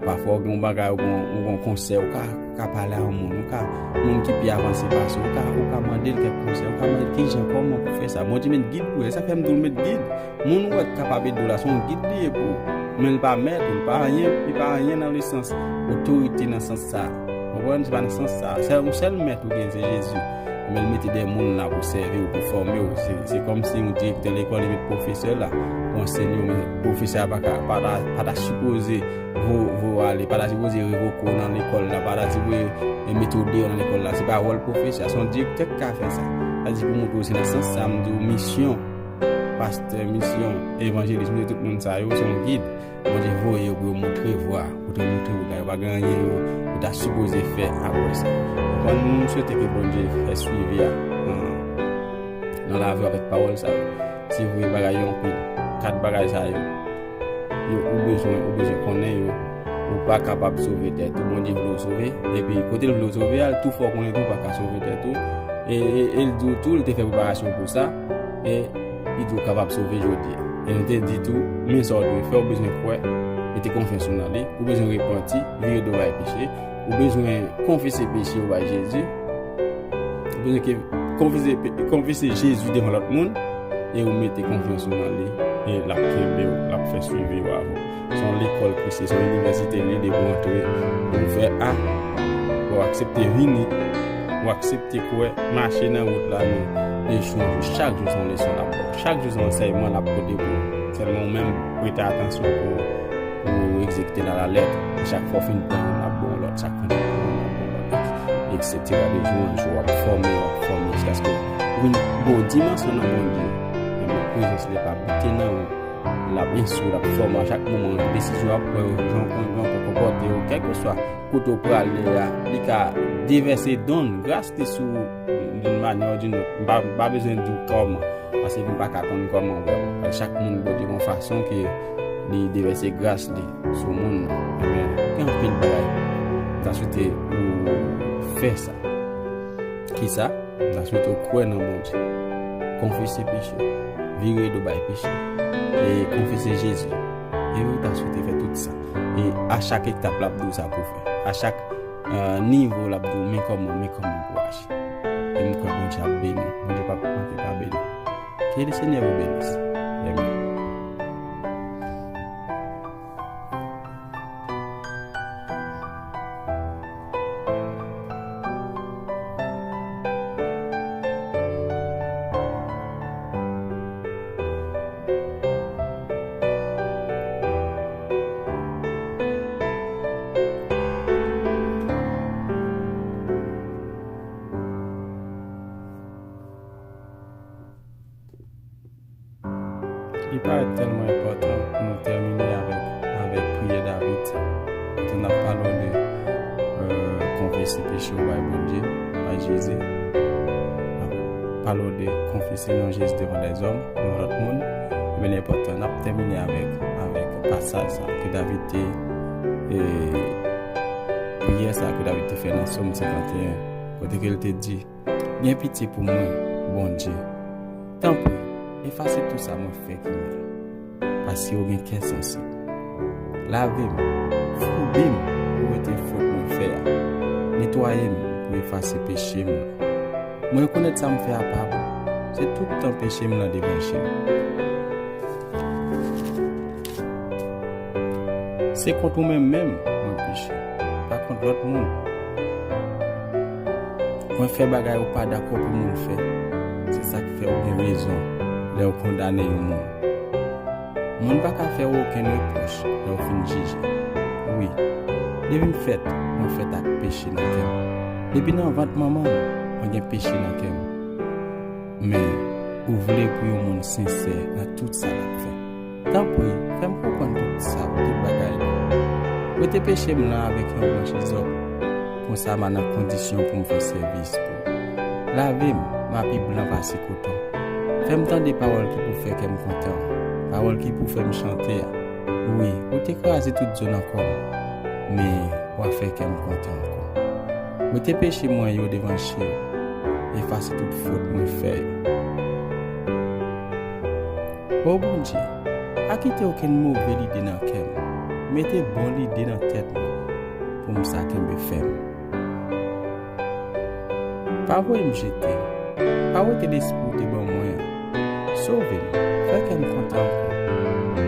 Pafwa, ou gen yon bagay, ou gen, ou gen yon konsèy, ou ka, ou ka pale a yon moun, ou ka, moun ki pi avanse pase w, ou ka, ou ka mande l kèk konsèy, ou ka mande l kijan, kòman pou fè sa. Bondye met gid pou l, e sa k fè m di w l met gid. Moun ou wè k kapab ede w la, se yon gid li ye pou ou. Men l pa mèt ou, l pa anyen, li pa anyen nan le sans otorite nan sans sa. Ou konprann? Se pa nan sans sa. Se yon sèl mèt ou gen, se Jezi. Men l mete de moun la pou sèvi w, pou fòme w. Se, se kòmsi yon direktè lekòl, li met pwofesè la pou ansenye w, men pwofesè a pa ka, pa ta, pa ta sipoze vo-, voye w ale, pa ta sipoze revoke w nan lekòl la, pa ta sipoze, e, mete w deyò nan lekòl la. Se pa wòl pwofesè a, se yon direktè ki ka fè sa. Sa di pou montre w se nan sans sa, m di w misyon pastè, misyon evanjelis, misyon tout moun sa yo, se yon gid. Bondye voye yo pou yo montre vwa, pou te montre wout la. Yo pa gen anyen yo, yo ta sipoze fè apre sa. Konprann, nou swete ke Bondye fè swivi a nan, nan lavi w avèk pawòl sa yo. Se vre, bagay yo anpil. Kat bagay sa yo, yo, ou bezwen, ou bezwen konnen yo. Ou pa kapab sove tèt ou. Bondye vle w sove. Epi kote l vle w sove a, l tou fè w konnen tou ou pa ka sove tèt ou. E, e, e l di w tou, l te fè preparasyon pou sa. E li di w kapab sove jodi a. E nou te di tou, men sa w dwe fè, ou bezwen kwè, mete konfyans ou nan li, ou bezwen repanti, vire do bay peche, ou bezwen konfese peche w bay Jezi, ou bezwen ke, konfese, pe-, konfese Jezi devan lòt moun, e ou mete konfyans ou nan li, e l ap kenbe w, l ap fè swivi w avè w. Se yon lekòl Kris ye, se yon inivèsite li ye depi w antre, ou fè A, ou aksepte vini, ou aksepte kwè, mache nan wout la, men de jou an jou, chak jou se yon leson l ap ba w. Chak jou se yon ansèyman l ap pote pou ou. Sèlman ou menm prete atansyon pou, pou ou egzekite l alalèt. E chak fwa w fin pran youn, l ap ba w lòt. Chak fwa w fin pran youn, l ap ba w lòt. Etsetera. De jou an jou, w ap fòme, w ap fòme, jiskaske ou vin gen yon dimansyon nan Bondye. Ebyen, prezans li ap abite nan ou. L ap enstwi w, l ap fòme w a chak moman. Desizyon w ap pran yo, jan w pran, jan w konpòte w, kèlkeswa kote w prale a, li ka devèse don l, gras li sou ou d'une manière ou d'une autre. M pa, m pa bezwen di w kòman, paske m pa ka konn kòman vrèman. Chak moun, Bondye gen yon fason ke li devèse gras li sou moun nan. Ebyen, gen anpil bagay. M ta swete ou fè sa. Kisa? M ta swete w kwè nan Bondye. Konfese peche w. Vire do bay peche. E konfese Jezi. E ou ta swete fè tout sa. E a chak etap, l ap di w sa pou w fè. A chak, eh, nivo, l ap di w, men kòman, men kòman pou w aji. E m kwè Bondye ap beni w. Bondye p ap manke pa beni w. Que le Seigneur vous bénisse. Amen. Li parèt tèlman enpòtan pou nou tèmine avèk, avèk priyè David sa. Kote n ap pale w de, euh, konfese peche w bay Bondye, bay Jezi. N ap pale w de konfese non Jezi devan lèzòm, devan lòt moun. Ebyen, li enpòtan. N ap tèmine avèk, avèk pasaj sa ke David te, e, priyè sa ke David te fè nan Sòm senkanteyen, kote ke l te di, Gen pitye pou mwen, Bondye. Tanpri, efase tou sa mwen fè ki mal, paske w gen kè sansib. Lave m, foube m pou wete fòt mwen fè a. Netwaye m pou efase peche m nan. Mwen rekonèt sa m fè a pa bon. Se tout tan peche m nan devan je m. Se kont ou menm menm mwen peche, pa kont lòt moun. Mwen fè bagay ou pa dakò pou moun fè. Se sa k fè ou gen rezon lè w kondane yon moun. Moun pa ka fè ou okenn repwòch lè w fin jije. Wi, depi m fèt, mwen fèt ak peche nan kè m. Depi nan vant manman m, mwen gen peche nan kè m. Men, ou vle pou yon moun sensè nan tout sa l ap fè. Tanpri, fè m konprann tout sa, tout bagay la. Wete peche m nan avèk yon branch izòp. Konsa, m a nan kondisyon pou m fè sèvis pou ou. Lave m, m a pi blan pase koton. Fè m tande pawòl ki pou fè kè m kontan, pawòl ki pou fè m chante a. Wi, ou te kraze tout zo nan kò m, men w a fè kè m kontan ankò. Mete peche mwen yo devan je w, efase tout fòt mwen fè yo. O Bondye, pa kite okenn move lide nan kè m. Mete bon lide nan tèt mwen, pou m sa kenbe fèm. Pa voye m jete. Pa wete lespri w te ban mwen an. Sove m, fè kè m kontan ankò.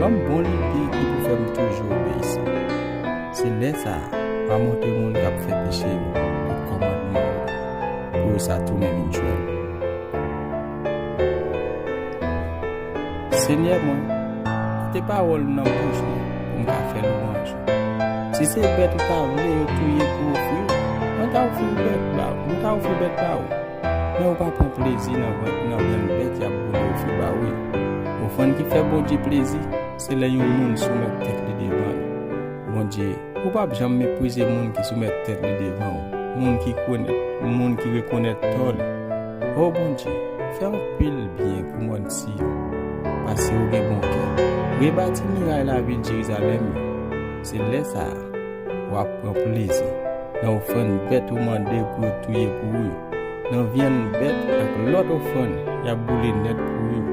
Ban m bon lide ki pou fè m toujou obeyisan. Se lè sa a, m a montre moun k ap fè peche yo tout kòmandman w, pou yo sa tounen vin jwenn ou. Senyè mwen, kite pawòl ou nan bouch mwen pou m ka fè lwanj ou. Si se bèt ou ta vle yo touye pou ofri w, mwen ta ofri w bèt ba ou, mwen ta ofri bèt ba ou. Men ou pa pran plezi nan vant, nan vyann bèt y ap boule ofri ba ou yo. Ofrann ki fè Bondye plezi, se lè yon moun soumèt tèt li devan li. Bondye, ou p ap janm meprize moun ki soumèt tèt li devan ou, moun ki konèt, moun ki rekonèt tò li. O Bondye, fè anpil byen pou mòn Siyon, paske ou gen bon kè. Rebati miray lavil Jerizalèm yo. Se lè sa a, w ap pran plezi nan ofrann bèt ou mande pou yo touye pou ou yo, nan vyann bèt ak lòt ofrann y ap boule nèt pou ou yo.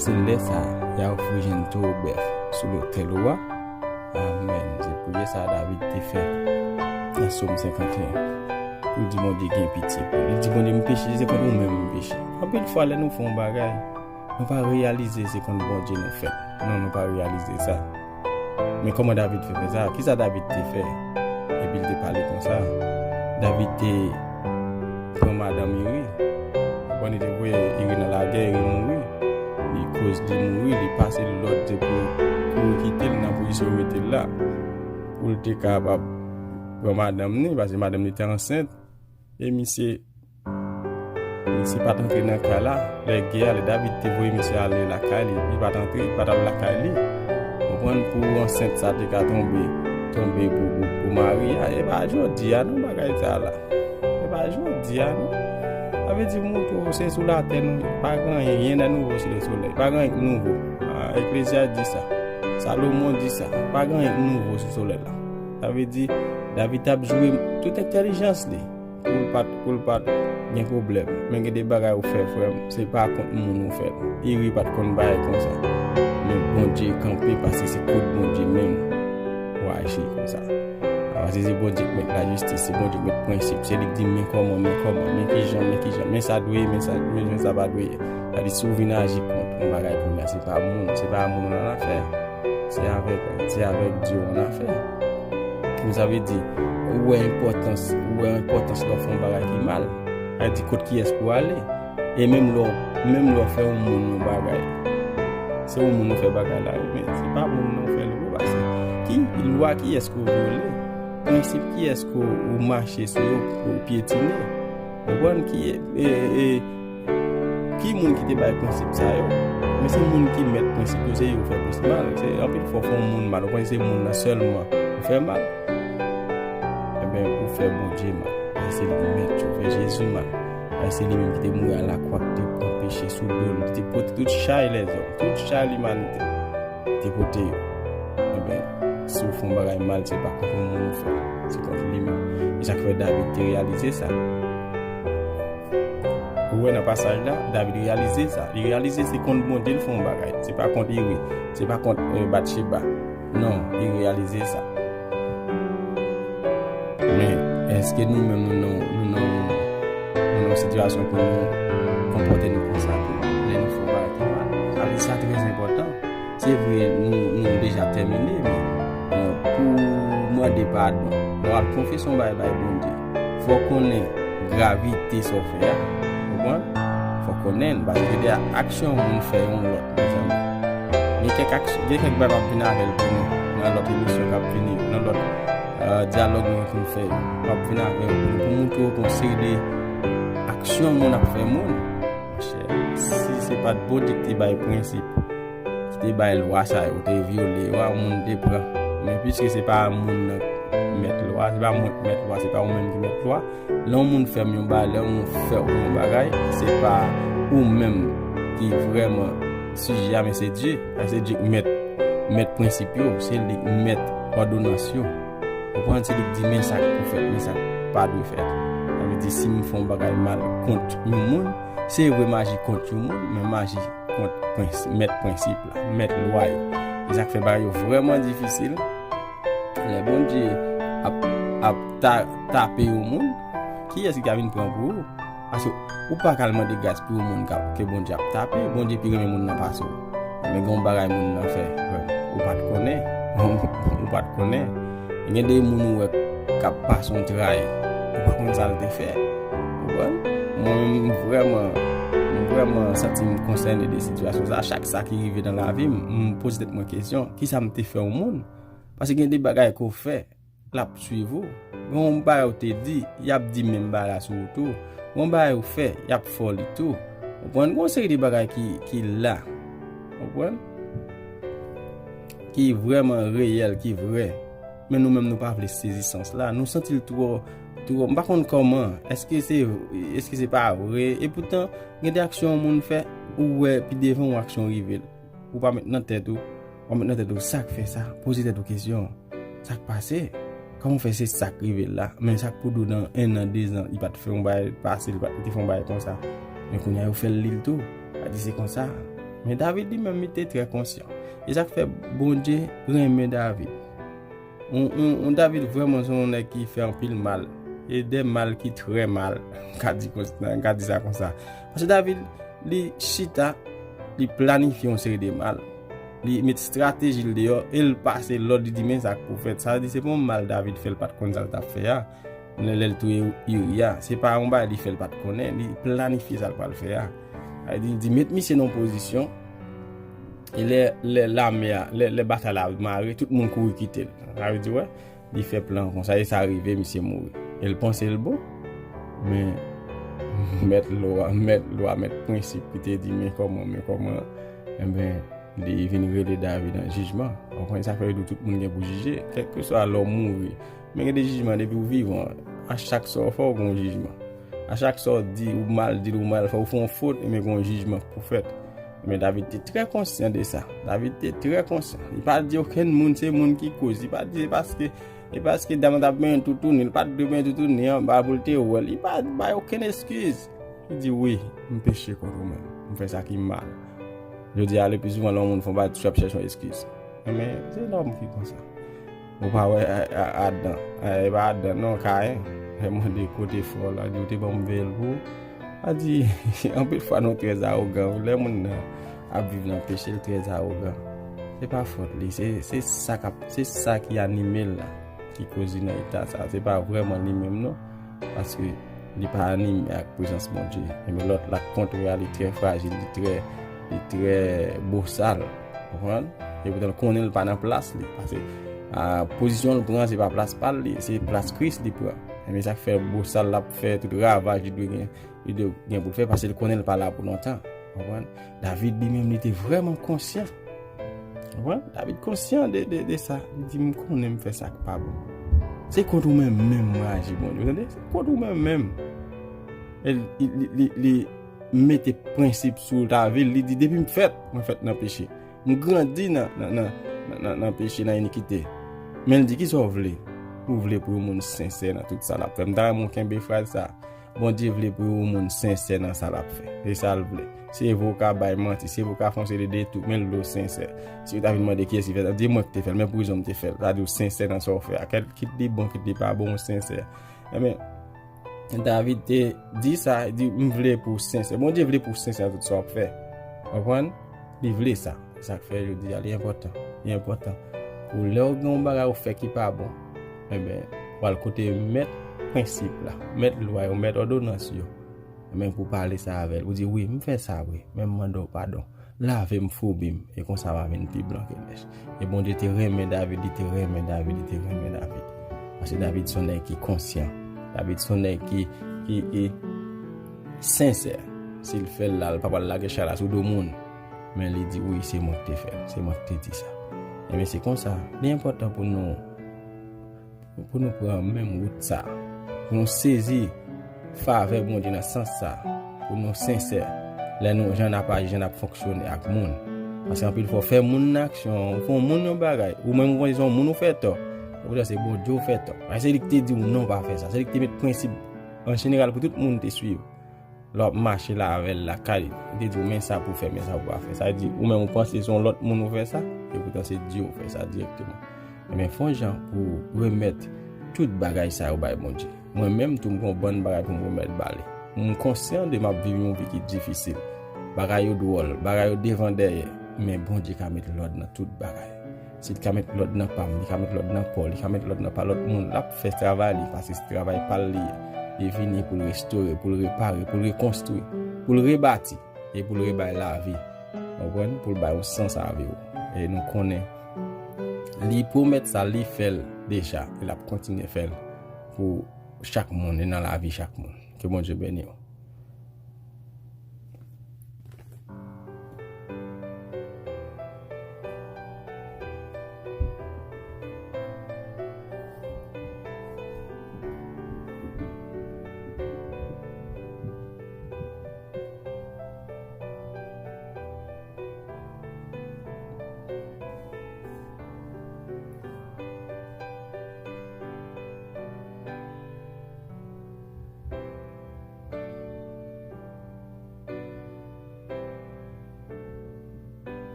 Se lè sa a, y a ofri jenn towo bèf sou lotèl ou a. Amèn. Se priyè sa a David te fè nan Sòm senkanteyen. Pou di Bondye gen pitye pou li. Li di, Bondye, m peche, se kont ou menm m peche. Anpil fwa, lè nou fè yon bagay, nou pa reyalize se kont Bondye nou fè l. Non, nou pa reyalize sa. Men kòman David fè fè sa? Kisa David te fè? Epi l te pale konsa. David te pran madanm Iri. Ou konn li te voye Iri nan lagè, Iri mouri. Li koz li mouri, li pase lòd se pou yo kouri kite l nan pozisyon yo mete l la. Pou l te kapab pran madanm ni, paske madanm ni te ansent. E misye, misye pa t antre nan kay la. Lè gè a, lè David te voye misye ale lakay li, li pa t antre, li pa t al lakay li. Konprann, pou ansent sa te ka tonbe, tonbe pou, pou, pou mari a. E pa jodi a non bagay sa la. E pa jodi a non. Sa vle di, mouton, se sou latè nou ye. Pa gen anyen de nouvo sou le solèy. Pa gen anyen ki nouvo. Ah, Eklezyas di sa. Salomon di sa. Pa gen anyen ki nouvo sou solèy la. Sa vle di, David t ap joure tout entèlijans li pou l pa t, pou l pa t gen pwoblèm. Men gen de bagay ou fè, frè m, se pa kont moun ou fè l. Iri pa t konn bagay konsa. Men Bondye kanpe, paske se kont Bondye menm ou aji konsa. Paske se Bondye ki met lajistis, se Bondye ki met prensip, se li ki di men kòman, men kòman, men kijan, men kijan, men sa dwe ye, men sa, men jan sa pa dwe ye. Sa di, si w vin aji kont Yon bagay kounye a, se pa moun, se pa moun an afè. Se avèk, se avèk Dye an afè. Sa vle di, ou wè enpòtans, ou wè enpòtans lè w fè yon bagay ki mal. Sa vle di, kot kiyès pou ale. E menm lè w, menm lè w fè yon moun yon bagay, se yon moun ou fè bagay la, men se pa moun nan ou fè l vre, paske ki lwa kiyès ke w vyole? Prensip kiyès ke w mache sou yo pou w pyetine? Konprann ki, e, e, ki moun ki te bay prensip sa yo? Men se moun ki mèt prensip yo, se yo fè plis mal. Se anpil fwa w fè yon moun mal, ou panse se moun nan sèlman ou fè mal. Ebyen, ou fè Bondye mal. Paske se li ki mèt yo, ou fè Jezi mal. Paske se li menm ki te mouri a lakwa, ki te pran peche sou do l, ki te pote tout chay lèzòm, tout chay limanite, ki te pote yo. Ebyen, si w fè yon bagay mal, se pa kont yon moun ou fè, se kont li menm. E sa k fè David te reyalize sa. Ou wè nan pasaj la, David reyalize sa. Li reyalize se kont Bondye l fè yon bagay. Se pa kont Iri. Se pa kont, eh, Batcheba. Non, li reyalize sa. Men, èske nou menm nou nan, nou nan, nou nan yon sitiyasyon pou nou konpòte nou konsa tou? Lè nou fè yon bagay ki mal. Sa vle di sa trè enpòtan. Se vre, nou, nou deja tèmine, men, men pou mande padon, lè w ap konfese yon bagay bay Bondye, fò w konnen gravite sa w fè a. Konprann? Fò w konnen l, paske gen de aksyon moun fè yon lòt, mezanmi. Gen kèk aksyon, gen kèk bagay m ap vin avè l pou nou, nan lòt emisyon k ap vini, nan lòt, euh, dyalòg nou konn fè yo. M ap vin avè yo pou nou, pou montre w yon seri de aksyon moun ap fè moun. Monchè, si se pa t Bondye ki te bay prensip, ki te bay lwa sa yo, te vyole yo, a moun te pran. Men piske se pa moun nan ki mèt lwa, se pa mwen ki mèt lwa, se pa ou menm ki mèt lwa. Lè yon moun fè m yon bagay, lè yon moun fè w yon bagay, se pa ou menm ki vrèman sijè a, men se Dye. Paske se Dye ki mèt, mèt prensip yo, se li ki mèt òdonans yo. Ou konprann? Se li ki di men sa k pou fèt, men sa k pa dwe fèt. Sa vle di, si m fè yon bagay mal kont yon moun, se vre m aji kont yon moun, men m aji kont prens-, mèt prensip la, mèt lwa yo. E sa k fè bagay yo vrèman difisil. Lè Bondye ap, ap ta-, tape yon moun, kiyès ki ka vin pran pou ou? Paske ou pa ka al mande gras pou yon moun k ap, ke Bondye ap tape. Bondye pi renmen moun nan pase w. Men gen yon bagay moun nan fè, ou pa t konnen. Ou pa t konnen. Gen de moun ou wè k ap pase yon tray, ou pa konn sa l te fè. Ou konprann? Mwen menm, m vrèman, m vrèman santi m konsène de sitiyasyon sa. Chak sa ki rive nan lavi m, m poze tèt mwen kesyon, kisa m te fè yon moun? Paske gen de bagay ke w fè, l ap swiv ou. Gen yon bagay ou te di, y ap di menm bagay la sou ou tou. Gen yon bagay ou fè, y ap fè w li tou. Ou konprann? Gen yon seri de bagay ki, ki la. Ou konprann? Ki vrèman reyèl, ki vrè. Men nou menm, nou pa vle sezi sans la. Nou santi l twò, twò, m pa konn kòman. Èske se, èske se pa vre? E poutan, gen de aksyon yon moun fè, ou wè, pi devan yon aksyon rive l. Ou pa met nan tèt ou, ou pa met nan tèt ou sa k fè sa. Poze tèt ou kesyon, sa k pase? Kòman w fè se sa k rive l la? Men sa k pou di w nan en an, de zan, li pa t fè yon bagay pase, li pa t, li te fè yon bagay konsa. Men kounye a yo fè l li l tou. Sa di se konsa. Men David li menm, li te trè konsyan. E sa k fè Bondye renmen David. On, on, on David vrèman se yon nèg ki fè anpil mal. E de mal ki trè mal. M ka di konsa, m ka di sa konsa. Paske David, li chita, li planifye yon seri de mal. Li met estrateji l deyò e l pase lòd, li di, men sa k pou fèt. Sa vle di, se pa yon mal David fè, l pa t konn sa l t ap fè a. Lè, lè l touye Iri a, se pa yon bagay li fè, l pa t konnen. Li planifye sa l pral fè a. Sa vle di, li di, met misye nan yon pozisyon. E lè, lè lame a, lè, lè batay la mare, tout moun kouri kite l. Sa vle di, wè, li fè plan konsa, e sa rive, misye mouri. E l panse l bon, men mèt lwa, mèt lwa, mèt prensip ki te di, men kòman, men kòman, enben, li vin rele David an jijman. Ou konprann sa k fè yo di tout moun gen pou jije, kèlkeswa lè w mouri. Men gen de jijman depi w vivan, a chak sa w fè, w gen yon jijman. A chak sa w di, ou mal di l, ou mal fè, ou fè yon fot, enben gen yon jijman k pou fèt. Men David te trè konsyan de sa. David te trè konsyan. Li pa di okenn moun se moun ki koz. Li pa di se paske, e paske dam nan t ap benyen toutouni. Li pa t dwe benyen toutouni anba pou l te wè l. Li pa bay okenn eskiz. Li di, wi, m peche kont ou menm. M fè sa ki mal. Jodi a, le pli souvan, lè yon moun fè yon bagay, toujou ap chèche yon eskiz. Men se nòm ki konsa. Ou pa wè, a, a, Adan, a, e pa Adan non, Kayen. Lè mande kote frè w la, di ou te ban m veye l pou ou. A di, anpil fwa nou trè awogan wi, lè moun nan ap viv nan peche, li trè awogan. Se pa fòt li, se, se sa k ap, se sa ki anime l la, ki koz li nan eta sa. Se pa vrèman li menm non, paske li pa anime ak prezans Bondye. Enben lòt la, kontwè a, li trè frajil, li trè, li trè bosal. Konprann? E poutan l konnen l pa nan plas li. Paske a, pozisyon l pran, se pa plas pa l, li, se plas Kris li pran. Enben sa k fè bosal l ap fè tout ravaj li dwe gen, li dwe gen pou l fè, paske l konnen l pa la pou lontan. Konprann? David li menm, li te vrèman konsyan. Konprann? David konsyan de, de, de sa. Li di, "M konnen m fè sa k pa bon. Se kont ou menm menm mwen aji, Bondye." Ou tande? Se kont ou menm menm. E li, li, li, li mete prensip sou lavi l. Li di, "Depi m fèt, mwen fèt nan peche. M grandi nan, nan, nan, nan, nan, nan peche, nan inikite." Men l di, "Kisa w vle? Ou vle pou yon moun sensè nan tout sa l ap fè?" M ta renmen w kenbe fraz sa. Bondye vle pou yon moun sensè nan sa l ap fè. Se sa l vle. Se vre w ka bay manti, se vre w ka fè yon seri de detou, men l vle w sensè. Si yo ta vin mande kiyès ki fè sa, di mwen ki te fè l, men pou rezon m te fè l. Sa di w sensè nan sa w fè a. Kèl, kit li bon, kit li pa bon, w sensè. Enben, David te di sa, di, "M vle pou w sensè." Bondye vle pou w sensè nan tout sa w ap fè. Konprann? Li vle sa. Se sa k fè jodi a, li enpòtan. Li enpòtan. Pou lè w gen yon bagay ou fè ki pa bon, enben, w al kote mèt prensip la, mèt lwa yo, mèt òdonans yo. Enben, pou pale sa avè l. Ou di, "Wi, m fè sa vre, men m mande w padon. Lave m, foubi m, e konsa m a vin pi blan ke nèj." E Bondye te renmen David, li te renmen David, li te renmen David. Paske David se yon nèg ki konsyan. David se yon nèg ki, ki, ki sensè. Si l fè l la, l pa pral lage chay la sou do moun. Men li di, "Wi, se mwen ki te fè l, se mwen ki te di sa." Enben, se konsa, li enpòtan pou nou, pou nou pran menm wout sa, pou nou sezi favè Bondye nan sans sa, pou nou sensè lè nou, jan n ap aji, jan n ap fonksyone ak moun. Paske anpil fwa, w fè moun nan aksyon, ou fè yon moun yon bagay, ou menm ou panse se yon moun ou fè tò, e poutan se Bondye ou fè tò. Paske se li ki te di w non, pa fè sa, se li ki te met prensip an jeneral pou tout moun te swiv. Lè w ap mache la avè l lakay, li te di w, "Men sa pou w fè, men sa pou w pa fè." Sa vle di, ou menm ou panse se yon lòt moun ou fè sa, e poutan se Dye ou fè sa dirèkteman. Enben, fè yon jan pou w remèt tout bagay sa yo bay Bondye. Mwen menm tou, m gen yon bann bagay pou m remèt ba li. M konsyan de m ap viv yon vi ki difisil. Bagay yo dwòl, bagay yo devan dèyè, men Bondye ka met lòd nan tout bagay. Si l ka met lòd nan pa m, li ka met lòd nan pa w, li ka met lòd nan pa lòt moun, l ap fè travay li, paske se travay pa l li ye. Li vini pou l restore, pou l repare, pou l rekonstwi, pou l rebati, e pou l rebay lavi. Ou konprann? Pou l bay yon sans a vi w. E nou konnen, li pwomèt sa, li fè l deja, e l ap kontinye fè l pou chak moun, e nan lavi chak moun. Ke Bondye beni w.